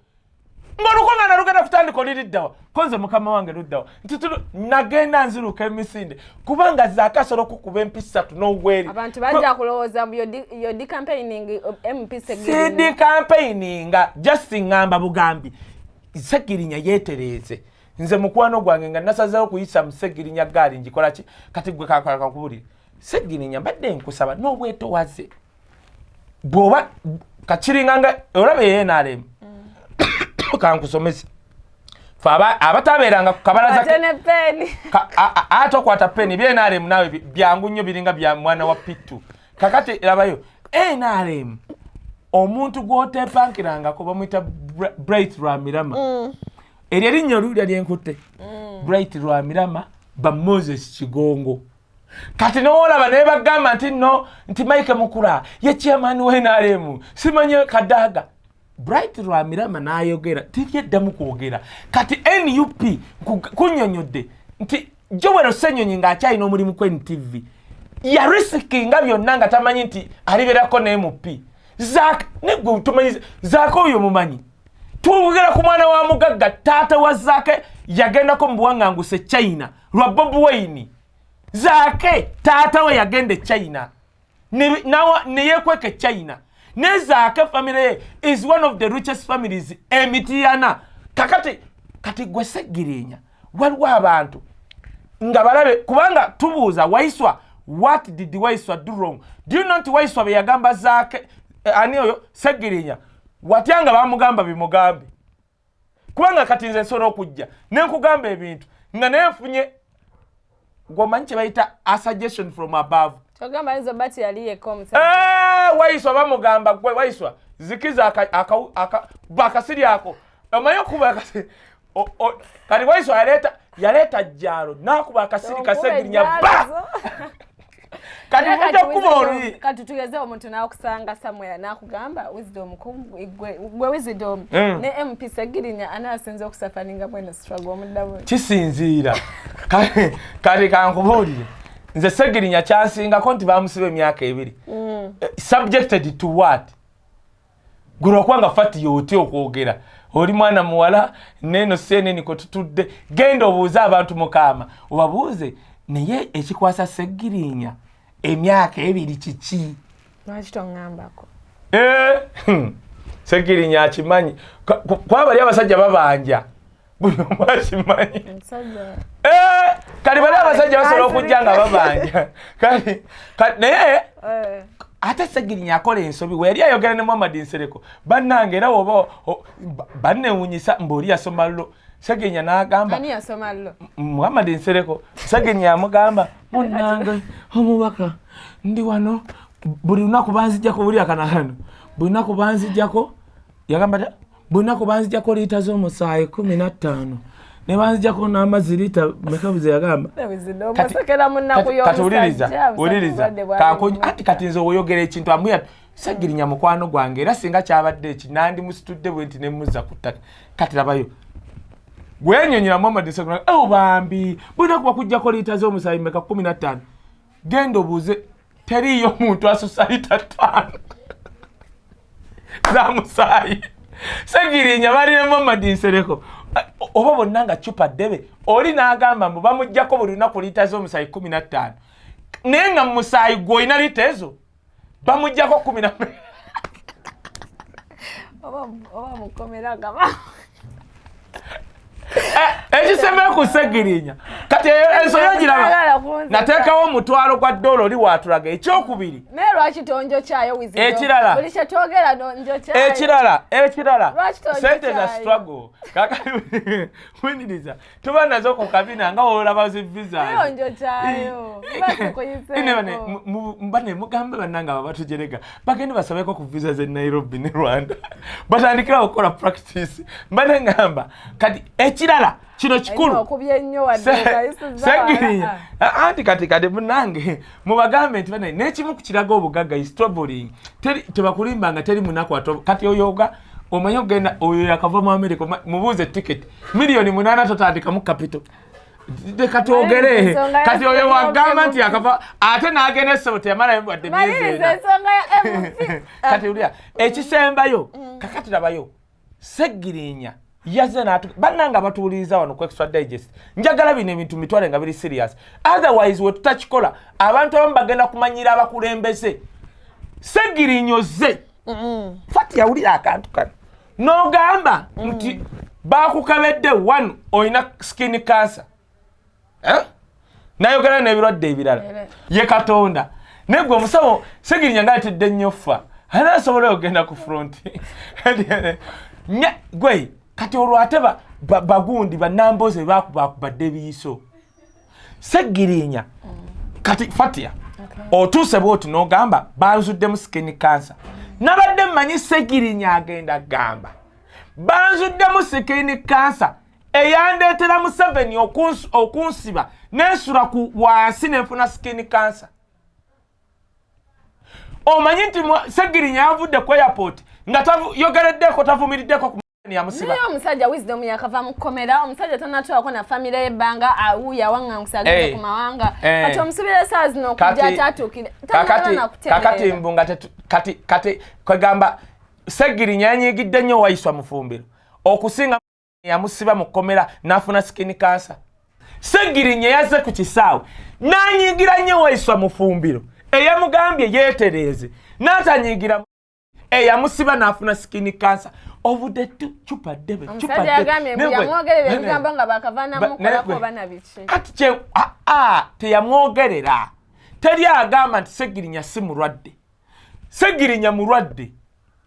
ng'olukuŋŋaana lugenda kutandika. "Oliriddawa?" Ko nze mukama wange luddawa nti nagenda nziruka emisinde, kubanga Zaake asobola okukuba empisatu n'ogweri. Abantu bajja kulowooza yo decampaigning MP Segirinya. Si decampaigninga, just ŋŋamba bugambi Segirinya yeetereeze. Nze mukwano gwange nga nasazeewo okuyisa mu Segirinya gaali ngikola ki? Kati gwe kakubulire, Segirinya, mbadde nkusaba n'obwetowaze, bw'oba kakiringanga olaba eyenalemu, kankusomese. Fe abatabeeranga ku kabalaza ate okwata peni bya NRM naawe byangu nnyo, biringa bya mwana wa Pitu. Kakati labayo NRM, omuntu gw'otepankirangako bamuyita Bright Rwamirama. Eryo erinnya oluwulira lyenkutte, Bright Rwamirama ba Moses Kigongo. Kati nowolaba naye bagamba nti no, nti Mike Mukula ye chairman wa NRM, simanye Kadaga. Bright Rwamirama n'ayogera, teryeddamu kwogera. Kati NUP kunyonyodde nti Joel Ssenyonyi ng'akyalina omulimu ku NTV yarisikinga byonna nga tamanyi nti alibeerako ne MP Zaake. Negwe tumanyi Zaake oyo, mumanyi twogera ku mwana wa mugagga. Taata wa Zaake yagendako mu buwaŋŋanguse China lwa Bob Wine. Zaake taata we yagenda e China neyekweka e China, ne Zaake family ye is one of the richest families emitiyana. Kakati kati gwe Segirinya, waliwo abantu nga balabe kubanga tubuuza Waiswa, what did Waiswa do wrong? Do you know nti Waiswa bye yagamba Zaake, ani oyo Segirinya, watya nga bamugamba bimugambe? Kubanga kati nze nsobola okujja nenkugamba ebintu nga naye nfunye, gwomanyi kye bayita a suggestion from above. Kyogamba ayinza obba teyali yekka omusajja. Waiswa bamugamba, gwe Waiswa zikiza akasiri ako, omanyi okuba akasiri. Kati Waiswa yaleeta jjalo n'akuba akasiri Kasegirinya ba kati mujja kukuba oluyi. Kati tugeze omuntu n'akusanga somewhere n'akugamba, Wisdom, gwe Wisdom ne MP Segirinya, ani asinza okusufferinga mweno struggle? Omuddamu? Kisinziira. Kati kankubuulire, nze Segirinya kyansingako nti bamusiba emyaka 2. Subjected to what? Gwe lwakubanga fati yootya okwogera, oli mwana muwala, neeno seneni kwe tutudde, genda obuuze abantu mukaama obabuuze, naye ekikwasa Segirinya emyaka 2 kiki? Lwaki toŋŋambako? Segirinya akimanyi. Kuba bali abasajja babanja, buli omu akimanyi. Omusajja. Kati bali abasajja basobola okujja nga babanja. Kati naye ate Segirinya akola ensobi we yali ayogera ne Muhammad Nsereko, bannange, era woba bannewunyisa mbaoli yasoma law, Segirinya n'agamba Ani yasoma law? Muhammad Nsereko. Segirinya amugamba, munnange omubaka, ndi wano buli lunaku banzijjako, buli akanakano buli lunaku banzijjako, yagamba ta buli lunaku banzijjako liita z'omusaayi 15, ne banzijjako n'amazzi liita meka buze yagamba. Omusekera mu nnaku. Kati wuliriza, wuliriza, anti kati nze oyogera ekintu amuya Segirinya mukwano gwange, era singa kyabadde eki nandimusitudde bwe nti nemuzza ku ttaka. Kati labayo gwenyonyera Muhammad Nsereko, oh bambi, buli lunaku bakuggyako liita z'omusaayi meka? 15. Genda obuuze, teriiyo muntu asusa liita 5 za musaayi. Segirinya bali ne Muhammad Nsereko oba bonna nga cupa ddebe, oli n'agamba mbu bamuggyako buli lunaku liita z'omusaayi 15, naye nga mu musaayi gw'olina liita ezo bamuggyako kumi na Oba mukomera gaba. Ekisembayo ku Segirinya, kati ensobi ogiraba. Saagala kunzita. Nateekawo omutwalo gwa dola oli watulaga ekyokubiri. Naye lwaki tonjokyayo, Wisdom? Ekirala. Buli kyetwogera nonjokyayo. Ekirala, Lwaki tonjokyayo? sente za struggle kakati winiriza tuba nazo ku kabina nga wolaba zi visa. Naye onjokyayo. Basikuyiseeko. Bane mugambe bannange abo batujerega bagende basabeko ku visa ze Nairobi ne Rwanda, batandikirawo okukola practice. Mbane ngamba kati ekirala kino kikulu. Okubye nnyo wadde okayisizza. Segirinya anti kati munange mubagambe nti bane n'ekimu ku kiraga obugagga is traveling. Teri tebakulimba nga teri munaku ato. Kati oyoga omanyi okugenda oyo yakava mu America, mubuuze ticket miliyoni 8, totandikamu capital. Leka twogere. Ensonga ya Kati oyo Segirinya. wagamba nti yakava ate n'agenda essebo teyamalayo wadde myezi Maliriza 4. ensonga ya MP. Kati ulya ekisembayo, kakati labayo Segirinya yazze n'atu bannange abatuwuliriza wano ku Extra Digest, njagala bino ebintu mitwale nga biri serious, otherwise we tutakikola abantu abamu bagenda kumanyira abakulembeze. Segirinya ozze fati yawulira akantu kano n'ogamba nti bakukebedde one olina skin cancer, eh? Nayogera n'ebirwadde ebirala. Ye Katonda naye gwe omusawo Segirinya nga atidde nnyo ffa, ate asobola okugenda ku front. Gwe kati olwo ate Bagundi banamboze bakubakubadde ebiyiso. Segirinya kati Fatia otuuse bwoti n'ogamba banzuddemu skin cancer. Nabadde mmanyi Segirinya agenda gamba banzuddemu skin cancer eyandeetera Museveni okunsiba nensula ku wansi nenfuna skin cancer. Omanyi nti Segirinya yavudde ku airport nga yogereddeko, tavumiriddeko ku yamusiba. Naye omusajja Wisdom yakava mu kkomera, omusajja tanatwalako na famire y'ebbanga, awuuya awaŋŋangusa ageze ku mawanga. Kati omusubira esaawa zino okujja atatuukire. Kakati mbu nga kati kwegamba Segirinya yanyiigidde nnyo Waiswa Mufumbiro okusinga yamusiba mu kkomera n'afuna skin cancer. Segirinya yazze ku kisaawe n'anyiigira nnyo Waiswa Mufumbiro eyamugambye yeetereeze, n'atanyiigira eyamusiba n'afuna skin cancer. Obudde cupa ddebe. Omusajja yagambye mbu yamwogerera ebigambo nga bakava namukolako oba na biki. Kati kye teyamwogerera. Teri agamba nti Segirinya si mulwadde. Segirinya mulwadde,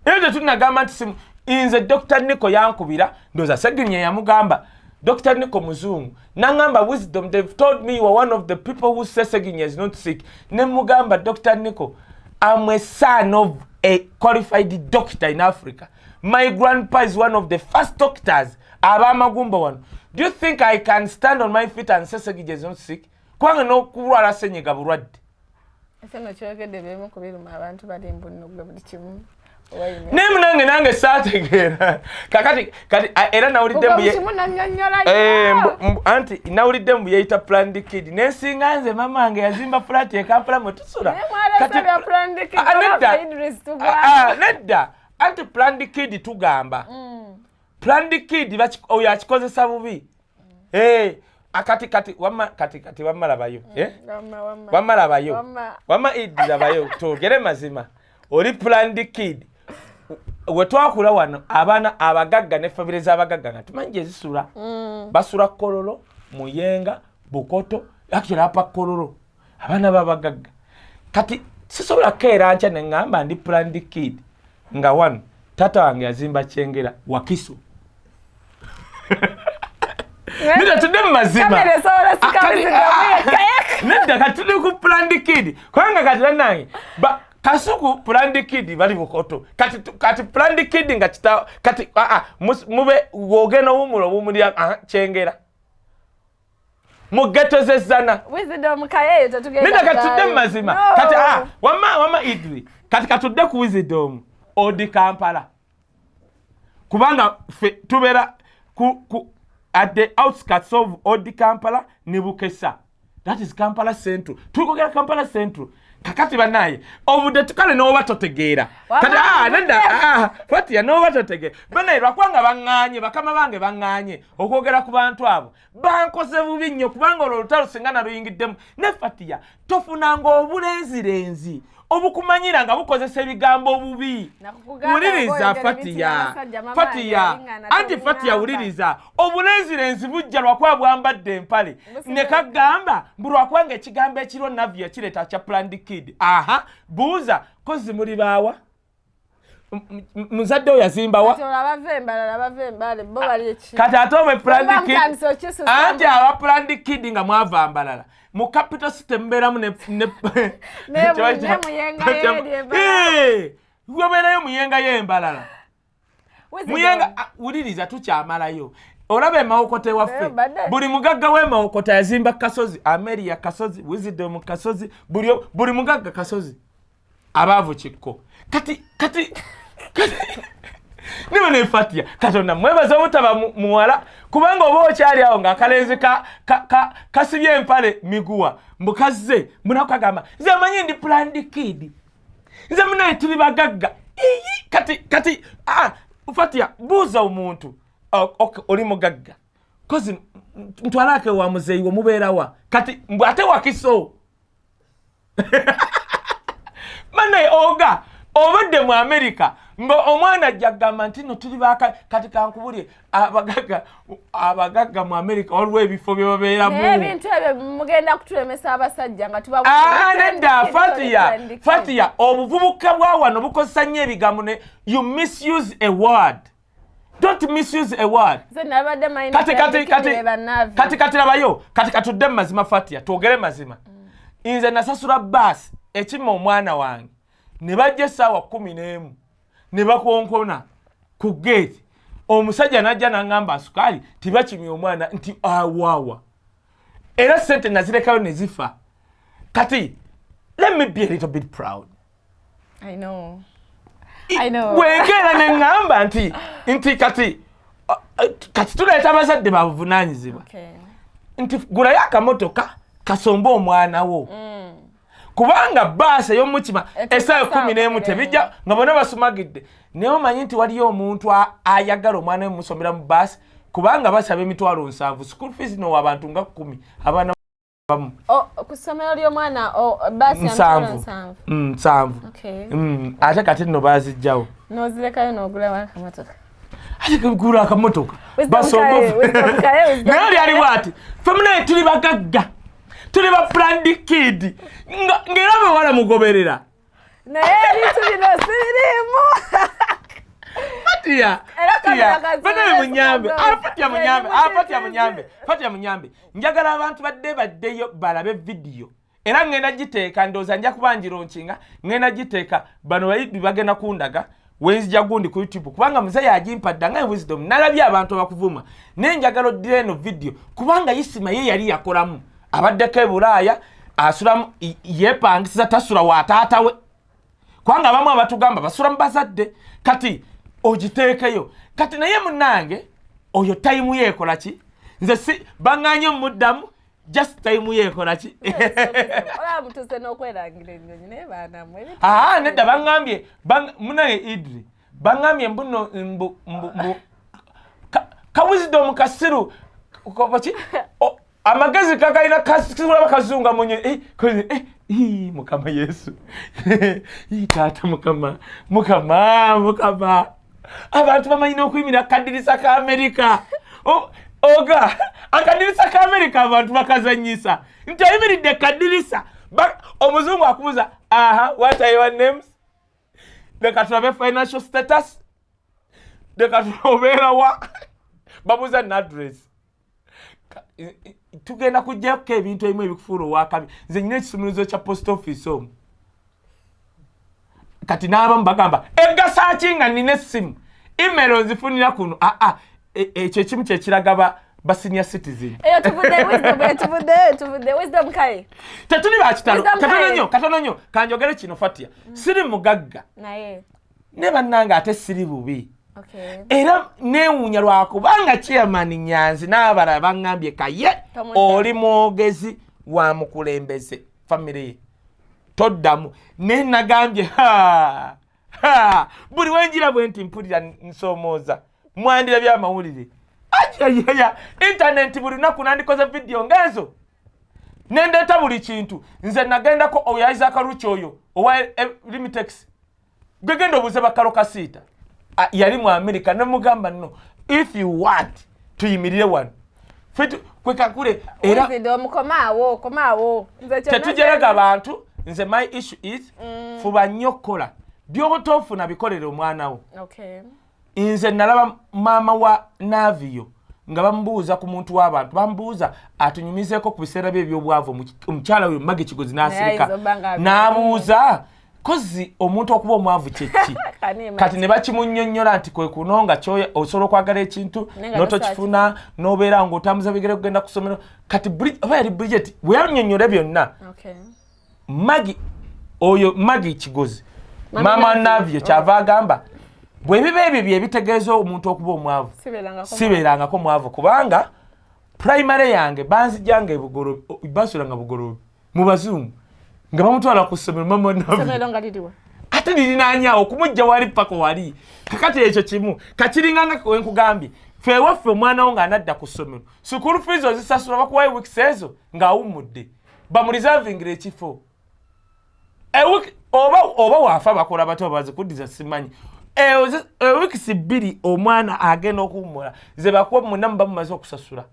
era tetunagamba nti si. Nze Dr Nico yankubira, ndowooza Segirinya yamugamba. Dr Nico muzungu, naŋŋamba, "Wisdom, they've told me you are one of the people who say Segirinya is not sick." Ne mugamba, "Dr Nico, I'm a son of a qualified doctor in Africa. My grandpa is one of the first doctors ab'amagumba wano. Do you think I can stand on my feet and say Segirinya is not sick?" Kubanga n'okulwala senyiga bulwadde. Ese no kyogedde bimu ku biruma abantu bali mbu gwe buli kimu. Naye munange, nange saategeera. Kakati kati era nawulidde mbu kimu nannyonnyola. Anti nawulidde mbu yeeyita planned kid, nensinga nze mama wange yazimba flat e Kampala mwe tusula. Naye mwalese bya planned kid. Nedda. Olaba Idris tugwa. Nedda, anti planned kid tugamba planned kid oyo akikozesa bubi. Akati kati wamma, kati kati wamma labayo. Wamma, wamma. Wamma labayo. Wamma. Wamma Idi labayo, twogere mazima, oli planned kid. We twakula wano, abaana abagagga ne famire z'abagagga nga tumanyi gye zisula. Basula Kololo, Muyenga, Bukoto, actually apa Kololo, abaana b'abagagga. Kati sisobola keera nkya ne ŋŋamba ndi planned kid nga wano taata wange yazimba Kyengera, Wakiso. Nedda, tudde mu mazima. Kamera esobola sika Kati- bizigamu yekka. Nedda, kati tuli ku planned kid, kubanga kati bannange Kasuku planned kid bali Bukoto. Kati kati planned kid nga kita kati mube wogenda owumula owumulira Kyengera mu ghetto z'ezzana. Wisdom Kayeyo tetugenda Nedda, kati tudde mu kuvaayo. mazima. No. Kati wamma, wamma Idri, kati katudde ku Wisdom odi Kampala, kubanga ffe tubeera ku at the outskirts of Old Kampala ne Bukesa, that is Kampala Central. Tulikogera Kampala Central. Kakati banaye obudde tukale n'oba totegeera kati nedda, Fatia, n'oba totegeera banaye lwakubanga baŋŋaanye, bakama bange baŋŋaanye okwogera ku bantu abo bankoze bubi nnyo, kubanga olwo olutalo singa naluyingiddemu ne Fatia tofunanga obulenzirenzi obukumanyira nga bukozesa ebigambo obubi. Nakugamba Wuliriza. ng'oyogera Fatia, ebintu n'abasajja, mama Fatia, yalinga anti Fatia, wuliriza, obulenzirenzi bujja lwakuba bwambadde empale ne kagamba mbu lwakubanga ekigambo ekiro Navi yakireeta kya planned kid. Aha, buuza kozi muli baawa. Muzadde oyo yazimbawa? Kati olwo abava embalala, bava embale bo bali eki? Kati ate obwe planned Oba kid mutandise okisusa. Anti aba planned kid nga mwava mbalala mu capital city mubeeramu Ne Muyenga y'eri Embalala. Webeerayo Muyenga y'embalala. Wisdom. Muyenga, wuliriza, tukyamalayo. Olaba emawokota ewaffe, Eh, badde. buli mugagga w'emawokota yazimba Kasozi, Ameria Kasozi, Wisdom Kasozi, buli mugagga Kasozi, abaavu kikko. Kati niba nefatia, Katonda mwebaza obutaba muwala, kubanga oba okyali awo ng'akalenzi kasibye empale miguwa mbu kazze mbunaku kagamba, "Nze manyi ndi planned kid, nze munaye tuli bagagga." Iyi, kati Fatia, buuza omuntu. Okay, oli mugagga kozi ntwalako ewa muzeeyi wo mubeerawa? Kati mbw ate Wakiso banaye oga obadde mu Amerika nga omwana ajja kugamba nti no tuli baka. Kati kankubulye, abagagga mu Amerika waliwo ebifo bye babeeramu. Naye ebintu ebyo mugenda kutulemesa abasajja nga tuba Nedda, Fatia, Fatia, obuvubuka bwa wano bukozesa nnyo ebigambo ne you misuse a word. Don't misuse a word. Kati kati kati kati kati labayo, kati katudde mu mazima. Fatia, twogere mazima. Nze nasasula baasi ekima omwana wange, ne bajja essaawa 11 ne bakonkona ku gate. Omusajja najja n'aŋŋamba asukaali tibakimya omwana nti awaawa, era sente nazirekayo ne zifa. Kati let me be a little bit proud. I know. I know. Bwenkeera ne ŋŋamba nti kati tuleeta abazadde babuvunaanyizibwa nti gulayo akamotoka kasombe omwana wo, kubanga baasi ey'omukima essaawa 11 tebijja nga bonna basumagidde. Naye omanyi nti waliyo omuntu ayagala omwana we musomera mu baasi, kubanga basaba 70,000 school fees no abantu nga 10 abaana bamu. Ku ssomero ly'omwana baasi ya 70. 70,000. 70. Ate kati nno bazijjawo. N'ozirekayo n'ogulawo akamotoka. Ate gula akamotoka. Wisdom basombe. Kaye, Wisdom Kaye, Wisdom Naye oli Kaye. ali bwati, ffe munaye tuli bagagga, tuli ba planned kid, ng'era abawala mugoberera. Naye ebintu bino sibiriimu. Fatia, Era Fatia, kamera kazibe banaye munyambe. sikago. Ah, Fatia munyambe, ah, Fatia munyambe, Fatia munyambe. Njagala abantu badde baddeyo balabe vidiyo. Era ngenda giteeka, ndowooza nja kuba ngilaunchinga, ngenda giteeka, bano bayibi bagenda kundaga wenzija gundi ku YouTube, kubanga muzeeyi agimpadda nga Wisdom nalabye abantu abakuvuma, naye njagala oddira eno vidiyo, kubanga Isima ye yali yakolamu, abaddeko e Bulaaya, asulamu yeepangisiza, tasula wa taata we, kubanga abamu abatugamba basula mu bazadde. Kati ogiteekeyo kati. Naye munange oyo time ye ekola ki? Nze si baŋŋanye omuddamu, just time ye ekola ki? Olaba mutuuse n'okwerangira ennyonyi, naye baanamwe ebintu. Aa, nedda, baŋŋambye munange Idri baŋŋambye mbuno mbu ka Wisdom kasiru ki? Amagezi kakalina kasulaba kazunga munye eh, eh, ii, Mukama Yesu. Ii, taata Mukama, Mukama, Mukama, abantu bamanyi n'okuyimirira kadirisa ka Amerika. Oga akadirisa ka Amerika abantu bakazanyisa nti ayimiridde kadirisa. Omuzungu akubuuza, "Aha, what are your names?" Leka tulabe financial status, leka tuobeerawa, babuuza n'address. Tugenda kujjako ebintu ebimu ebikufuula owakabi. Nze nyina ekisumuluzo kya post office omwo. Kati n'abamu bagamba egasa ki nga nina essimu, email nzifunira kuno. Aa, ekyo ekimu kyekiraga ba senior citizen. Eyo tuvudde, Wisdom, eyo tuvudde, tuvudde, Wisdom Kaye. Tetuli bakitalo. Wisdom Katono Kaye. nnyo, katono nnyo kanjogere kino, Fatia, siri mugagga. Naye Ne bannange ate siri bubi. Era neewuunya lwakubanga chairman Nyanzi n'abalala baŋŋambye, "Kaye, Tomuddamu. oli mwogezi wa mukulembeze, famire ye toddamu." Naye nagambye, "Ha, ha, buli wenjira bwe nti mpulira nsoomooza." Mwandira byamawulire ajayaya internet, buli lunaku nandikoze vidiyo ng'ezo nendeeta buli kintu. Nze nagendako oyo Isaac Ruchi, oyo owa Limitex, gwegenda obuuze bakalo kasiita. Ah, yali mu America, nemugamba, "No, if you want tuyimirire wano." Ffe kwekakule era. Wisdom, komaawo, komaawo. Nze kyonna Tetujerega abantu. Nze my issue is, fuba nnyo okukola byotofuna, bikolere omwana wo. Nze nalaba maama wa Navio nga bamubuuza ku muntu w'abantu, bamubuuza atunyumizeeko ku biseera bye ebyobwavu. Omukyala oyo Mage Kigozi n'asirika. Naye ayinza obba nga N'abuuza kozi omuntu okuba omwavu kyeki? Kani imagine. Kati ne bakimunnyonnyola nti kwe kuno nga kyoya osobola okwagala ekintu Naye nga n'otokifuna, n'obeera ng'otambuza bigere kugenda ku ssomero. Kati oba yali Bridget bwe yannyonnyola byonna, Magi oyo, Magi Kigozi, Mama maama Navio. Navio, kyava agamba bwe biba ebyo byebitegeeza omuntu okuba omwavu, Sibeerangako. Sibeerangako mwavu, kubanga primary yange banzijjanga ebugolobi, basulanga Bugolobi mu bazungu nga bamutwala ku ssomero mama Navio. Ssomero nga liriwa? Ate lirinanyawo okumujja wali paka wali. Kakati ekyo kimu kakiringanga wenkugambye, fe ewaffe omwana wo ng'anadda ku ssomero, school fees ozisasula, bakuwayo weeks ezo ng'awummudde, bamureservingira ekifo. Oba waafa bakola batya, bazikuddiza simanyi. Weeks 2 omwana agenda okuwummula ze bakuwa, mwenna muba mumaze okusasula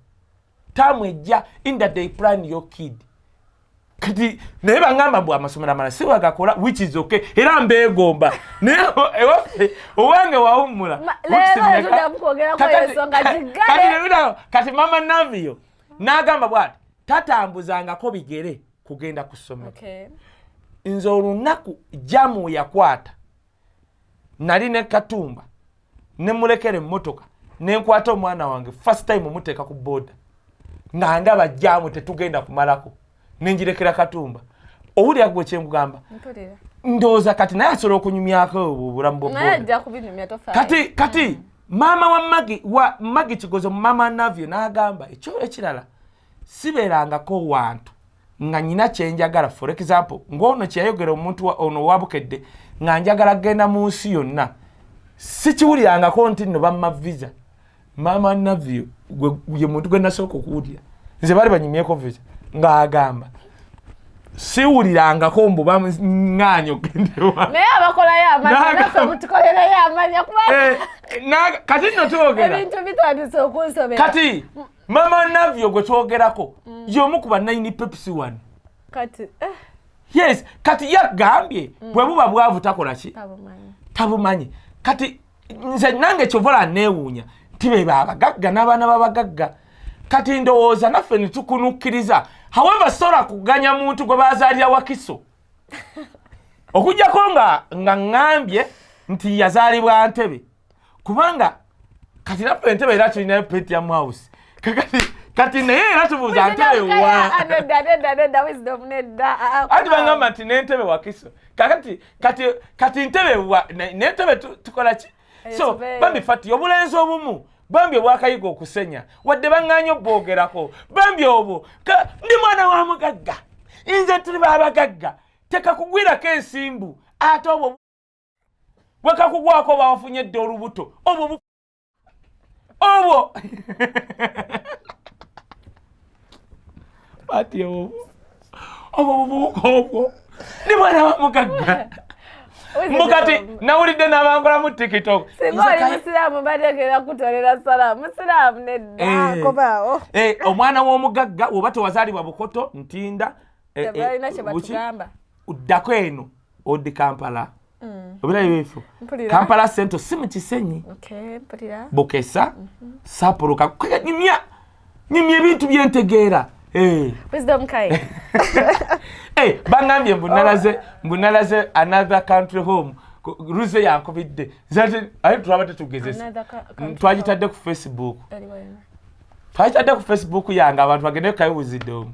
taamu ejja in that they plan your kid. Kati naye baŋŋamba mbu amasomero amalala si wagakola, which is okay, era mbeegomba, naye ewaffe owange wawummula. Kati mama Navio n'agamba bwati, tatambuzangako bigere kugenda ku ssomero. Nze olunaku jamu yakwata, nali ne Katumba, nemulekera emmotoka, nenkwata omwana wange, first time omuteeka ku boda, nga ndaba jamu tetugenda kumalako, nenjirekera Katumba. Owulira gwe kyenkugamba? Ndowooza kati naye asobola okunyumyako obwo obulamu bwa kati kati. Maama wa Magi, wa Magi Kigozo, mama Navio n'agamba ekyo ekirala, sibeerangako wantu nga nyina kyenjagala. For example, ng'ono kyeyayogera, omuntu ono wabukedde nga njagala kgenda mu nsi yonna, sikiwulirangako nti nno bamma visa. Maama Navio ye muntu gwe nasooka okuwulira nze baali banyumyeko visa, ng'agamba siwulirangako mbu baŋŋaanya okugendewa. Naye abakolayo amanya, naffe mutukolereyo amanya. Eh, kati nno twogera ebintu bitandise okunsobera. Kati mama Navio gwe twogerako y'omu ku bannayini Pepsi wano. Kati Yes, kati yagambye bwe buba bwavu takola ki? Tabumanyi. Kati nze nange kyovola neewuunya nti be babagagga n'abaana b'abagagga. Kati ndowooza naffe ne tukunukkiriza. However, sola kuganya muntu gwe bazaalira Wakiso, okugjako nga ŋŋambye nti yazaalibwa Ntebe, kubanga kati naffe Entebe era tulinayo Pentium House. Kakati kati naye era tubuuza Ntebe wa? Anti bagamba nti n'Entebe Wakiso. Kakati kati Ntebe wa n'Entebe tukola ki? So bambi Fati, obulenzi obumu bambi obwakayiga okusenya, wadde baŋŋaanye obwogerako, bambi obwo ndi mwana wa mugagga, nze tuli babagagga, tekakugwirako ensimbu. Ate obwo bwekakugwako bawafunye dda olubuto, obwo obwo Fati, obwo bubuuka obwo ndi mwana wa mugagga. Mukati nawulidde n'abankolamu TikTok. Singa oli musiraamu, bategera kutolera sala musiraamu nedda. Eh. Kobaawo. Eh, omwana w'omugagga woba tewazaalibwa Bukoto, Ntinda, Tebalina kye buki? batugamba. Ddako eno odi Kampala, obirayo ebifo. Mpulira. Kampala Central, si mu Kisenyi. Okay, mpulira. Bukesa sapuluka, nyumya nyumya ebintu byentegeera. Eh. Wisdom Kai. Eh, baŋŋambye mbu nalaze another country home. Ruze yankubidde. Nze ate twabadde tugezesa. Another country. Twagitadde ku Facebook. Home. Eriwa eno? Twagitadde ku Facebook yange, abantu bagende kayiwuzidde omu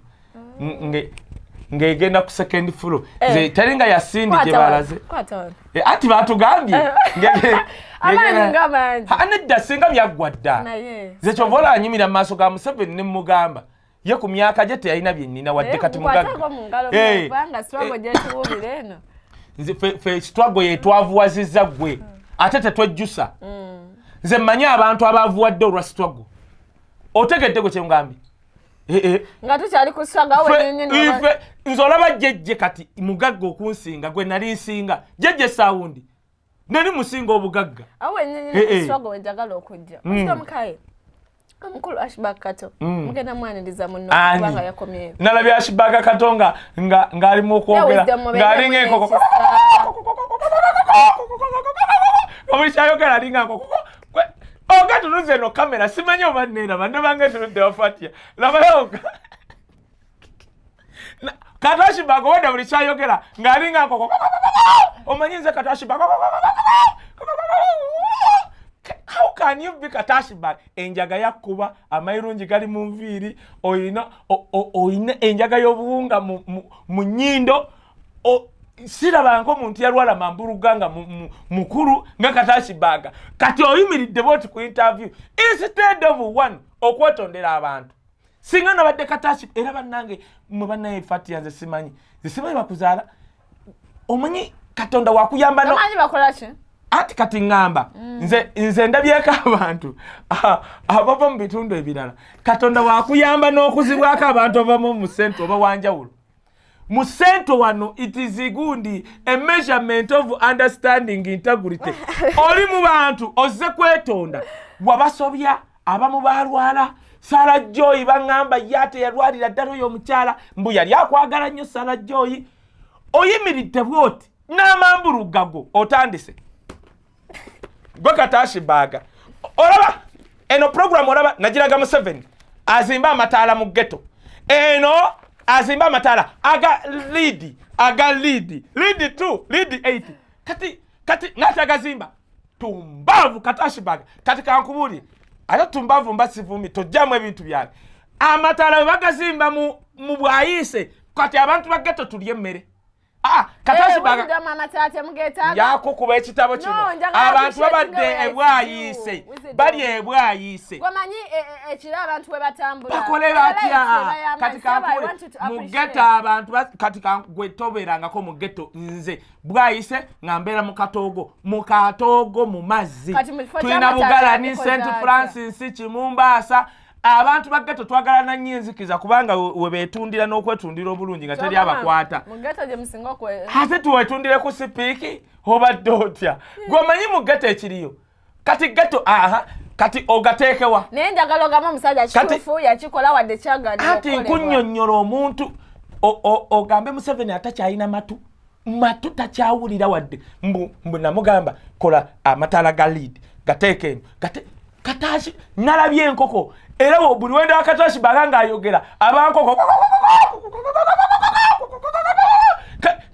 ng'egenda ku second floor. Nze teri nga yasindi gye Kwata wano, balaze. kwata wano. Eh, anti batugambye Amaanyi nga mangi. Ha, nedda, singa byaggwa dda. Naye Nze kyova olanyumira mu maaso ga Museveni ne mugamba ye ku myaka gye teyalina bye nnina, wadde kati mugagga. Mukwatako mu ngalo, Eh, kubanga struggle gyetuwulira eno. Nze fe struggle yetwavuwazizza ggwe, ate tetwejjusa. Nze mmanyi abantu abavuwadde olwa struggle. Otegedde gwe kyengambye? Eh, eh. Nga tukyali ku struggle awo wennyini. Ife nze olaba jjejje kati mugagga okunsinga gwe nali nsinga. Jjejje Sawundi nali musinga obugagga. Awo wennyini Eh, eh. ku struggle wenjagala okujja. Wisdom Kai, omukulu Ashbag Kato, mugenda mwaniriza munno Ani? kubanga yakomyeyo. Nalabye Ashbaga Kato nga ng'ali mu kwogera Wisdom mubeere ng'alinga enkoko. mwekisa. Nga buli kyayogera alinga nkoko. Oga tunuze eno kamera, simanyi oba neeraba, ndabanga etunudde wafatya. Labayo oga Kato Ashbaga owedda buli kyayogera ng'alinga nkoko. Omanyi nze Kato Ashbaga, how can you be Kato Ashbaga? Enjaga yakkuba, amayirungi gali mu nviiri, oyina oyina enjaga y'obuwunga mu nnyindo. Sirabanga omuntu yalwala mambuluga nga mukulu nga Kato Ashbaga. Kati oyimiridde bwoti ku interview, instead of one okwetondera abantu. Singa nabadde Katashi era bannange mwe bannaye Fatia, nze simanyi, nze simanyi bakuzaala. Omanyi Katonda wakuyamba no Omanyi bakola ki? Ati kati ŋŋamba nze ndabyeko abantu abava mu bitundu ebirala. Katonda wakuyamba n'okuzibwako abantu abamu mu sente oba wanjawulo mu sente wano. It is gundi a measurement of understanding integrity. Oli mu bantu ozze kwetonda, wabasobya, abamu balwala. Sara Joy baŋŋamba ye ate yalwalira ddala oyo omukyala, mbu yali akwagala nnyo. Sara Joy, oyimiridde bwoti n'amambuluga go otandise gwe Katashibaaga. Olaba eno program, olaba nagiraga Museveni azimbe amataala mu ghetto eno, azimbe amataala aga lead, aga lead, lead 2, lead 8. Kati n'atagazimba. Tumbaavu Katashibaga. Kati kankubuulire, ate tumbaavu mba sivumi, tojjamu ebintu byange. Amataala bwe bagazimba mu Bwayiise, kati abantu ba ghetto tulye emmere. Ah, Katashibaga yakukuba ekitabo kino. Abantu babadde ebwayiise, bali ebwayiise. Bakole batya? Kati kankule mu ghetto abantu, kati gwe tobeerangako mu ghetto. Nze Bwayise nga mbeera mu Katoogo, mu Katoogo mu mazzi. Tulina Bugalani, St Francis, Kimumbaasa. Abantu ba ghetto twagalana nnyo enzikiza, kubanga we beetundira n'okwetundira obulungi nga teri abakwata. Ate tuwetundire ku sipiiki, obadde otya? Gweomanyi mu ghetto ekiriyo kati? Ghetto, aha, kati ogateekewa? Naye njagala ogamba omusajja kituufu yakikola wadde kyagala. Ati nkunnyonnyola omuntu ogambe Museveni atakyalina matu, matu takyawulira wadde. Mbu namugamba kola amataala ga lead, gateeke eno gate. Katashi nalabye enkoko, era buli wenda wa Katashi baga ng'ayogera abankoko.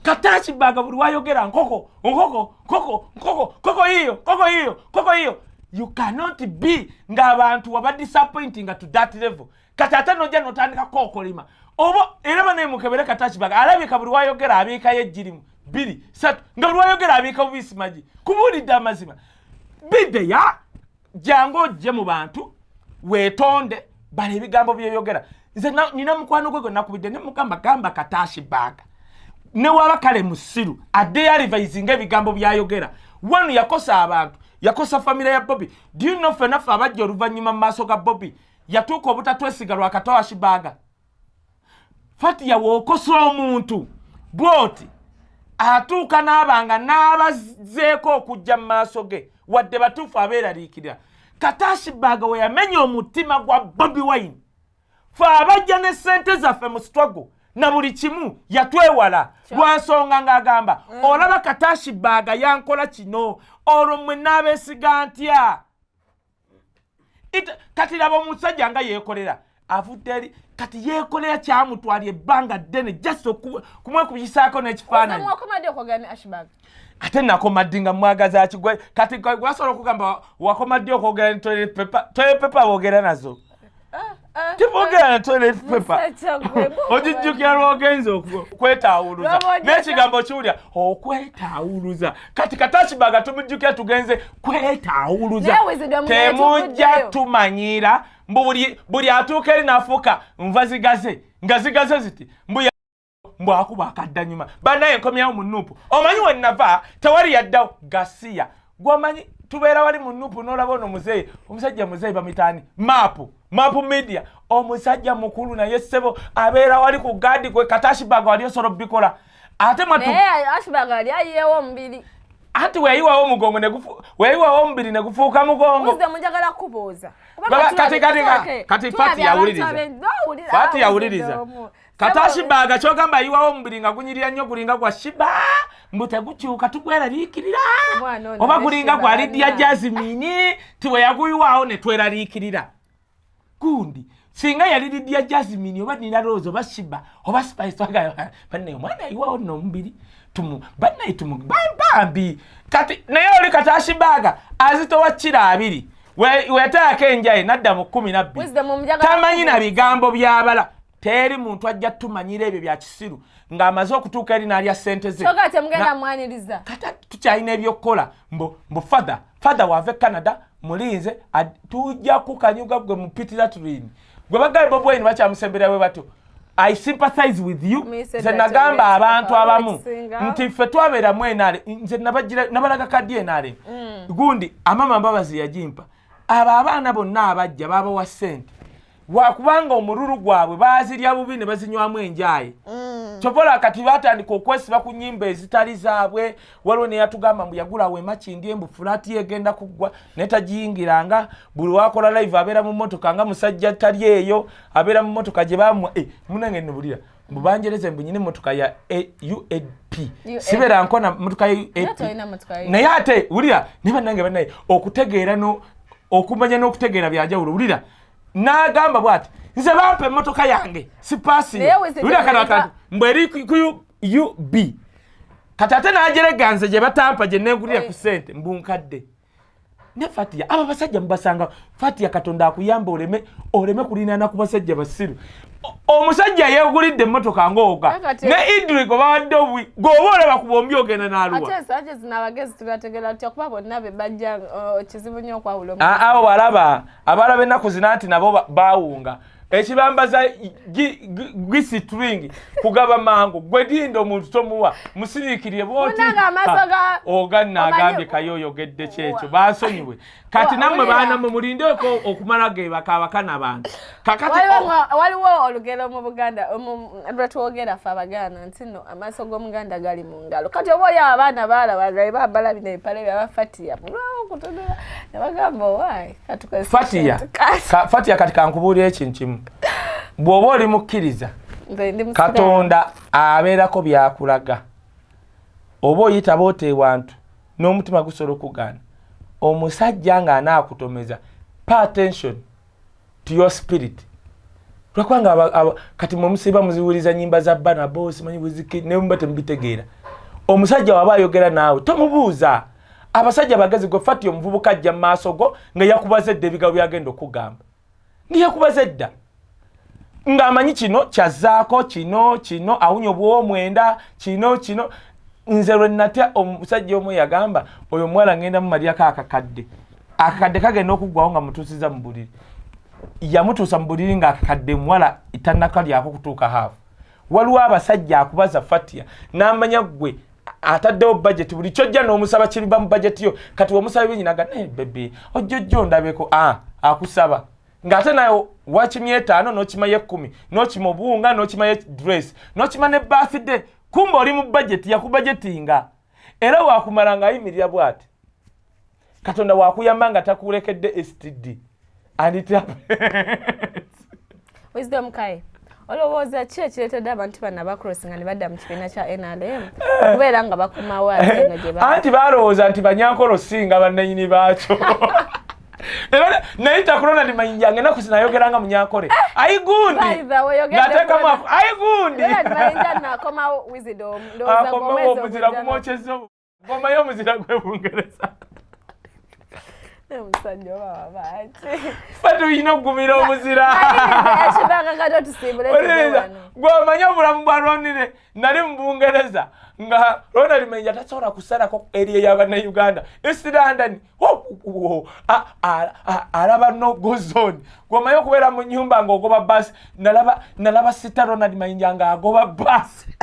Katashi baga buli wayogera nkoko, nkoko, nkoko, nkoko, nkoko yiyo, nkoko yiyo, nkoko yiyo. You cannot be ng'abantu waba disappointing to that level. Kati ate nojja notandika kokolima oba era banaye mukebere Katashi baga alabika buli wayogera abiikayo ejjirimu bbiri satu, nga buli wayogera abiika bubisi magi. Kubuulidde amazima, bideya jangu ojje mu bantu weetonde, bala ebigambo byoyogera. Nze nina mukwano gwe gwe nakubidde ne mugamba, gamba Katashi baga ne waba kale musiru addeyo arivisinga ebigambo byayogera. Wano yakosa abantu, yakosa famire ya Bobi. Do you know ffenna ffe abajja oluvannyuma mu maaso ga Bobi, yatuuka obutatwesiga lwa Katashi Baga? Fatiya, wookosa omuntu bwoti atuuka n'abanga n'abazeeko okujja mu maaso ge, wadde batuufu abeeraliikirira. Katashi Baga we yamenya omutima gwa Bobi Wine, fe abajja ne ssente zaffe mu struggle na buli kimu, yatwewala lwa nsonga ng'agamba, olaba Katashi Baga yankola kino, olwo mmwe n'abeesiga ntya? Kati laba omusajja nga yeekolera, avudde eri, kati yeekolera kyamutwala ebbanga ddene just kumwekubisaako n'ekifaananyi. Ate nakoma ddi nga mwagaza kigwe? Kati wasobola okugamba wakoma ddi okwogera ne toilet paper? Toilet paper boogera nazo? Tibogera na toilet paper. Ogijjukira lwogenza okwetaawuluza n'ekigambo kiwulira okwetaawuluza. Kati Katakibaga tumujjukira tugenze kwetaawuluza. Temujja tumanyira mbu buli atuuka eri n'afuuka nva zigaze nga zigaze ziti, mbu mbwakuba akadda nyuma. Bannaye, nkomyawo mu NUP. Omanyi we nava tewali yaddawo gasiya. Gwomanyi tubeera wali mu NUP, n'olaba ono muzeeyi, omusajja muzeeyi bamitaani Maapu, Maapu Media, omusajja mukulu naye ssebo abeera wali ku gaadi kwe Katashibaga wali osobola obikola ate mwatu. Ayiyewo omubiri. Anti weyayiwawo omugongo, weyayiwawo omubiri ne gufuuka mugongo. Njagala kubuuza. Kati Fati yawuliriza, Fati yawuliriza. Katashibaga kyogamba ayiwawo omubiri nga gunyirira nnyo, gulinga gwa Shiba, mbu tegukyuka, tugweraliikirira, oba gulinga gwa Lidia Jasmine, ti we yaguyiwaawo ne tweraliikirira gundi. Singa yali Lidia Jasmine oba Nina Rose oba Shiba oba Spice, twagala bannaye omwana ayiwawo nno omubiri, tumu bannaye tumu bambi. Kati naye oli Katashibaga azitowa kiro 20, weyateekako enjaye nadda mu 12, tamanyi na bigambo byabala. Teri muntu ajja tumanyira ebyo bya kisiru ng'amaze okutuuka eri n'alya ssente ze. Kati tukyalina ebyokukola. Mbu father, father waava e Canada, mulinze tujja kukanyuga gwe mu pit latrine gwe bagaye. Bobi Wine bakyamusemberera bwe batyo. I sympathize with you. Nze nagamba abantu abamu nti ffe twabeeramu NRM. Nze nabalaga kadi NRM. Gundi Amama Mbabazi yagimpa. Abo abaana bonna abajja babawa ssente, lwakubanga omululu gwabwe bazirya bubi ne bazinywamu enjaye. Kyovola kati batandika okwesiba ku nyimba ezitali zaabwe. Waliwo neyatugamba mbu yagula wemakindi, mbu fulaati egenda kuggwa naye tagiyingiranga. Buli wakola live abeera mu motoka nga musajja tali eyo, abeera mu motoka gye bamuwa. Eh, munange nobulira mbu banjereze mbu nyina emotoka ya UAP, sibeera nkona motoka ya UAP. Naye ate wulira, naye bannange, bannaye, okutegeera no okumanya n'okutegeera byanjawulo. Wulira n'agamba bwati, nze bampa emmotoka yange sipaasiwulira kano akantu mbu eri ku UB. Kati ate n'ajerega nze gye batampa gye neegulira ku ssente mbu nkadde. Ne Fatiya, abo abasajja mubasanga. Fatiya, Katonda akuyamba oleme kulinaana ku basajja basiru. Omusajja yeegulidde emmotoka ng'oga ne Idri gwe bawadde obuwi, gweoba olaba ku bombi ogenda n'aluwa. Ate ensanje zino abagezi tubategeera tutya? Kuba bonna be bajja, kizibu nnyo okwawula. Abo balaba abalaba ennaku zino nti nabo baawunga ekibambaza G-string kugaba mangu. Gwe dinda omuntu tomuwa, musiriikirire bwoti oga nagambye kaye oyogedde kyekyo, bansonyiwe. Kati nammwe baana mwe mulindeeko okumala gebaka abakana abantu kakati. Waliwo olugero mu Buganda lwetwogera ffe Abaganda nti no amaaso g'Omuganda gali mu ngalo. Kati oba oli abaana baalaba nga bambala bino ebipale byabafatiya okutunula ne bagamba, owaayi. Fatiya, Fatiya, kati kankubuulira ekintu kimu. Bw'oba oli mukkiriza, Katonda abeerako byakulaga. Oba oyitaba ota ewantu n'omutima gusobola okugaana omusajja ng'anaakutomeza, pay attention to your spirit, lwakubanga kati mwe musiiba muziwuliza nyimba za Banabo, simanyi Wizkid, naye muba temubitegeera. Omusajja waba ayogera naawe tomubuuza. Abasajja bagezi. Gwe Fati, omuvubuka ajja mu maaso go nga yakubaza edda ebigambo byagenda okugamba, nga yakubaza edda, ng'amanyi kino kyazzaako kino kino, awunya obwomwenda kino kino. Nze lwe natya omusajja omu yagamba, oyo omuwala ngenda mumalyako akakadde, akakadde kagenda okuggwawo nga mutuusiza mu buliri. Yamutuusa mu buliri ng'akakadde muwala tannakalyako kutuuka haafu. Waliwo abasajja akubaza, Fatia, n'amanya ggwe ataddewo budget. Buli kyojja n'omusaba kiriba mu budget yo. Kati omusaba ebinyinaga, naye baby, ojjojja ondabeko. A akusaba ng'ate naye wakimya etaano, n'okimayo 10, n'okima obuwunga, n'okimayo dress, n'okima ne birthday. Kumba oli mu budget, yakubajetinga era wakumala ng'ayimirira bw'ati. Katonda wakuyamba nga takulekedde STD and it happens. Wisdom Kai, olowooza ki ekireetedde abantu bano abacrossinga ne badda mu kibiina kya NRM okubeera nga bakomawo ate nga gye Anti balowooza nti Banyankolo singa bannanyini baakyo. Era nayita ku Ronald Mayinja nga ennaku zinayogeranga Munyankole, aigundi, ng'ateekamu aigundi. Nakomawo Wisdom, ndowooza akomawo ng'omwezi omuzira ogujja gumwokyeza gomayo omuzira gwe Bungereza. Omusajja oba wabaaki? Fe tulina okugumira omuzira. Ekibanga kati otusiibule tuve Oliriza, wano. Gw'omanyi obulamu bwa Ronire. Nali mu Bungereza nga Ronald Mayinja tasobola kusalako eri ey'Abannayuganda, East London. Alaba no go zone. Gw'omanyi okubeera mu nyumba ng'ogoba basi. Nalaba sita Ronald Mayinja ng'agoba basi.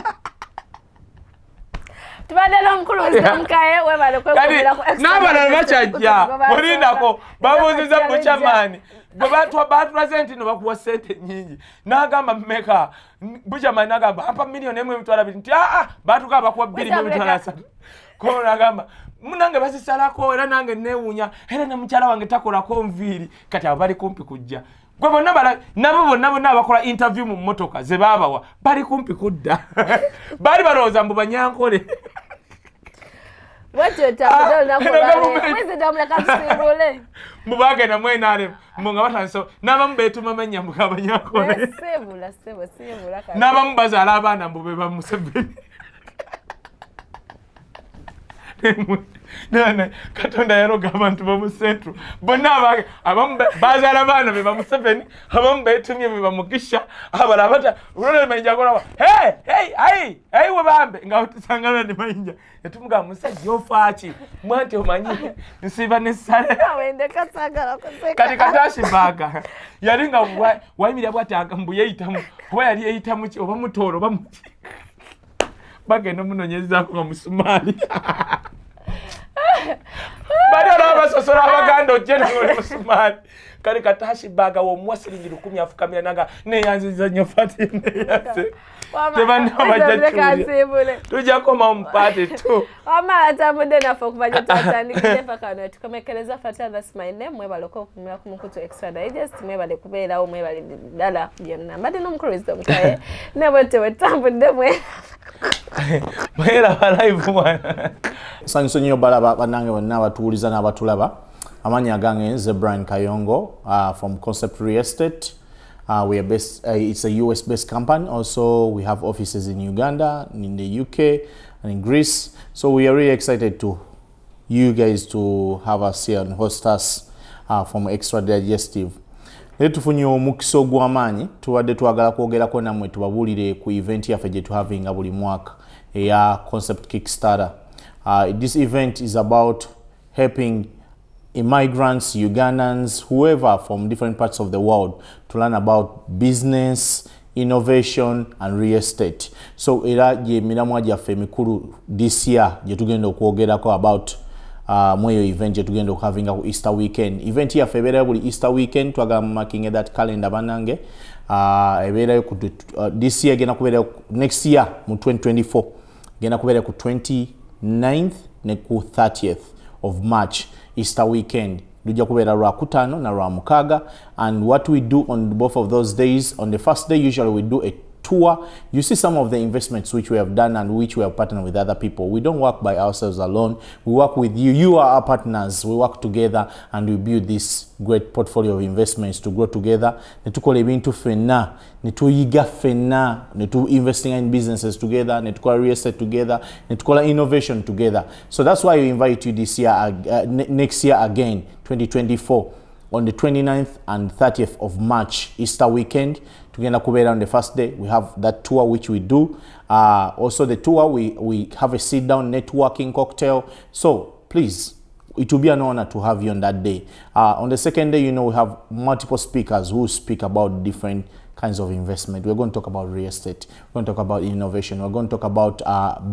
Tubadde n'omukulu Wisdom Kaye, webale Kati kwekuumira ku Extra n'abalala Digest. bakyajja. Kutugoba Olindako babuuziza Era bukyamaani gwe batulaze nti no bakuwa sente nyingi, n'agamba mmeka? Bukyamaani n'agamba ampa 1,200,000, nti aa, batugaa bakuwa 2 mu 30,000. Ko n'agamba munange bazisalako, era nange neewuunya, era ne mukyala wange takolako nviiri. Kati abo bali kumpi kujja. Gwe bonna nabo bonna bonna abakola interview mu mmotoka ze baabawa bali kumpi kudda. Baali balowooza mbu Banyankole. Bwetyo tambudde olunaku Eno olwaleero. gavumenti. Wisdom, leka tusiibule. Mbu bagenda mu NRM, mbu nga batandise, n'abamu beetuma mannya mbu g'Abanyankole. Siibula ssebo, siibula kati. N'abamu bazaala abaana mbu be ba Museveni. Katonda yaloga abantu bomu Central bonna. Abamu bazaala baana be ba Museveni, abamu beetumye be bamugisha, abalala bata Ronald Mayinja akola hey hey hey hey we bambe nga tusanga Ronald Mayinja netumugamba, musajja ofaaki? Mwanti omanyi nsiiba nessale. Awe ndeka, saagala kuseka. Kati Katashibaaga yali nga wayimirira bwati mbu yeeyitamu, oba yali yeeyitamu ki, oba mutoolo, oba muki, bagenda omunonyezaako nga musumaali. Bali olaba. Basosola Abaganda, ojje nange oli Musumaali. Kale katashibaaga womuwa siringi 1,000, afukamira naga, "Neyanziza nnyo Fati, neyanze." Tebanna bajja, tujja komawo mu part two. Wama atambudde naffe okuva gye twatandikidde paka wano tukomekereza. Fata, that's my name. Mwebale okukumira ku mukutu Extra Digest, mwebale kubeerawo, mwebale ddala byonna. Mbadde n'omukulu Wisdom Kaye, ne bwette bwe tutambudde mwe. Mweraba live mwana. Sanyusa nnyo balaba bannange bonna abatuwuliza n'abatulaba. Amannya agange nze Brian Kayongo from Concept Real Estate. We are based, it's a US based company. Also, we have offices in Uganda, in the UK, and in Greece. So we are really excited to you guys to have us here and host us from Extra Digestive. Naye tufunye omukisa ogw'amaanyi, tubadde twagala kwogerako nammwe, tubabuulire ku event yaffe gye tuhavinga buli mwaka eya Concept Kickstarter. This event is about helping immigrants, Ugandans, whoever from different parts of the world to learn about business, innovation and real estate. So era gye miramwa gyaffe emikulu this year gye tugenda okwogerako about mweyo event gye tugenda okuhavinga ku Easter weekend. Event yaffe ebeerayo buli Easter weekend. Twagala mu marking that calendar, bannange. Ebeerayo ku this year, egenda kubeerayo next year mu 2024, egenda kubeerayo ku 29th ne ku 30th of March, Easter weekend. Lujja kubeera Lwakutaano na Lwamukaaga. And what we do on both of those days, on the first day usually we do a tour. You see some of the investments which we have done and which we have partnered with other people. We don't work by ourselves alone. We work with you. You are our partners. We work together and we build this great portfolio of investments to grow together. Ne tukola ebintu ffenna, ne tuyiga ffenna, ne tu investing in businesses together, ne tukola real estate together, ne tukola innovation together. So that's why we invite you this year, next year again, 2024, on the 29th and 30th of March, Easter weekend. Tugenda kubeera on the first day, we have that tour which we do. Also the tour, we have a sit down networking cocktail. So please, it will be an honor to have you on that day. On the second day, we have multiple speakers who speak about different kinds of investment. We're going to talk about real estate. We're going to talk about innovation. We're going to talk about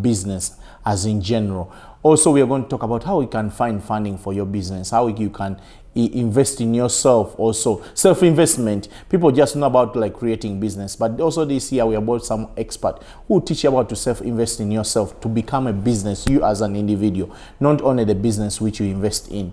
business as in general. Also, we are going to talk about how you can find funding for your business, how you can invest in yourself also. Self-investment. People just know about like creating business, but also this year we have brought some expert who teach you about to self-invest in yourself to become a business, you as an individual, not only the business which you invest in.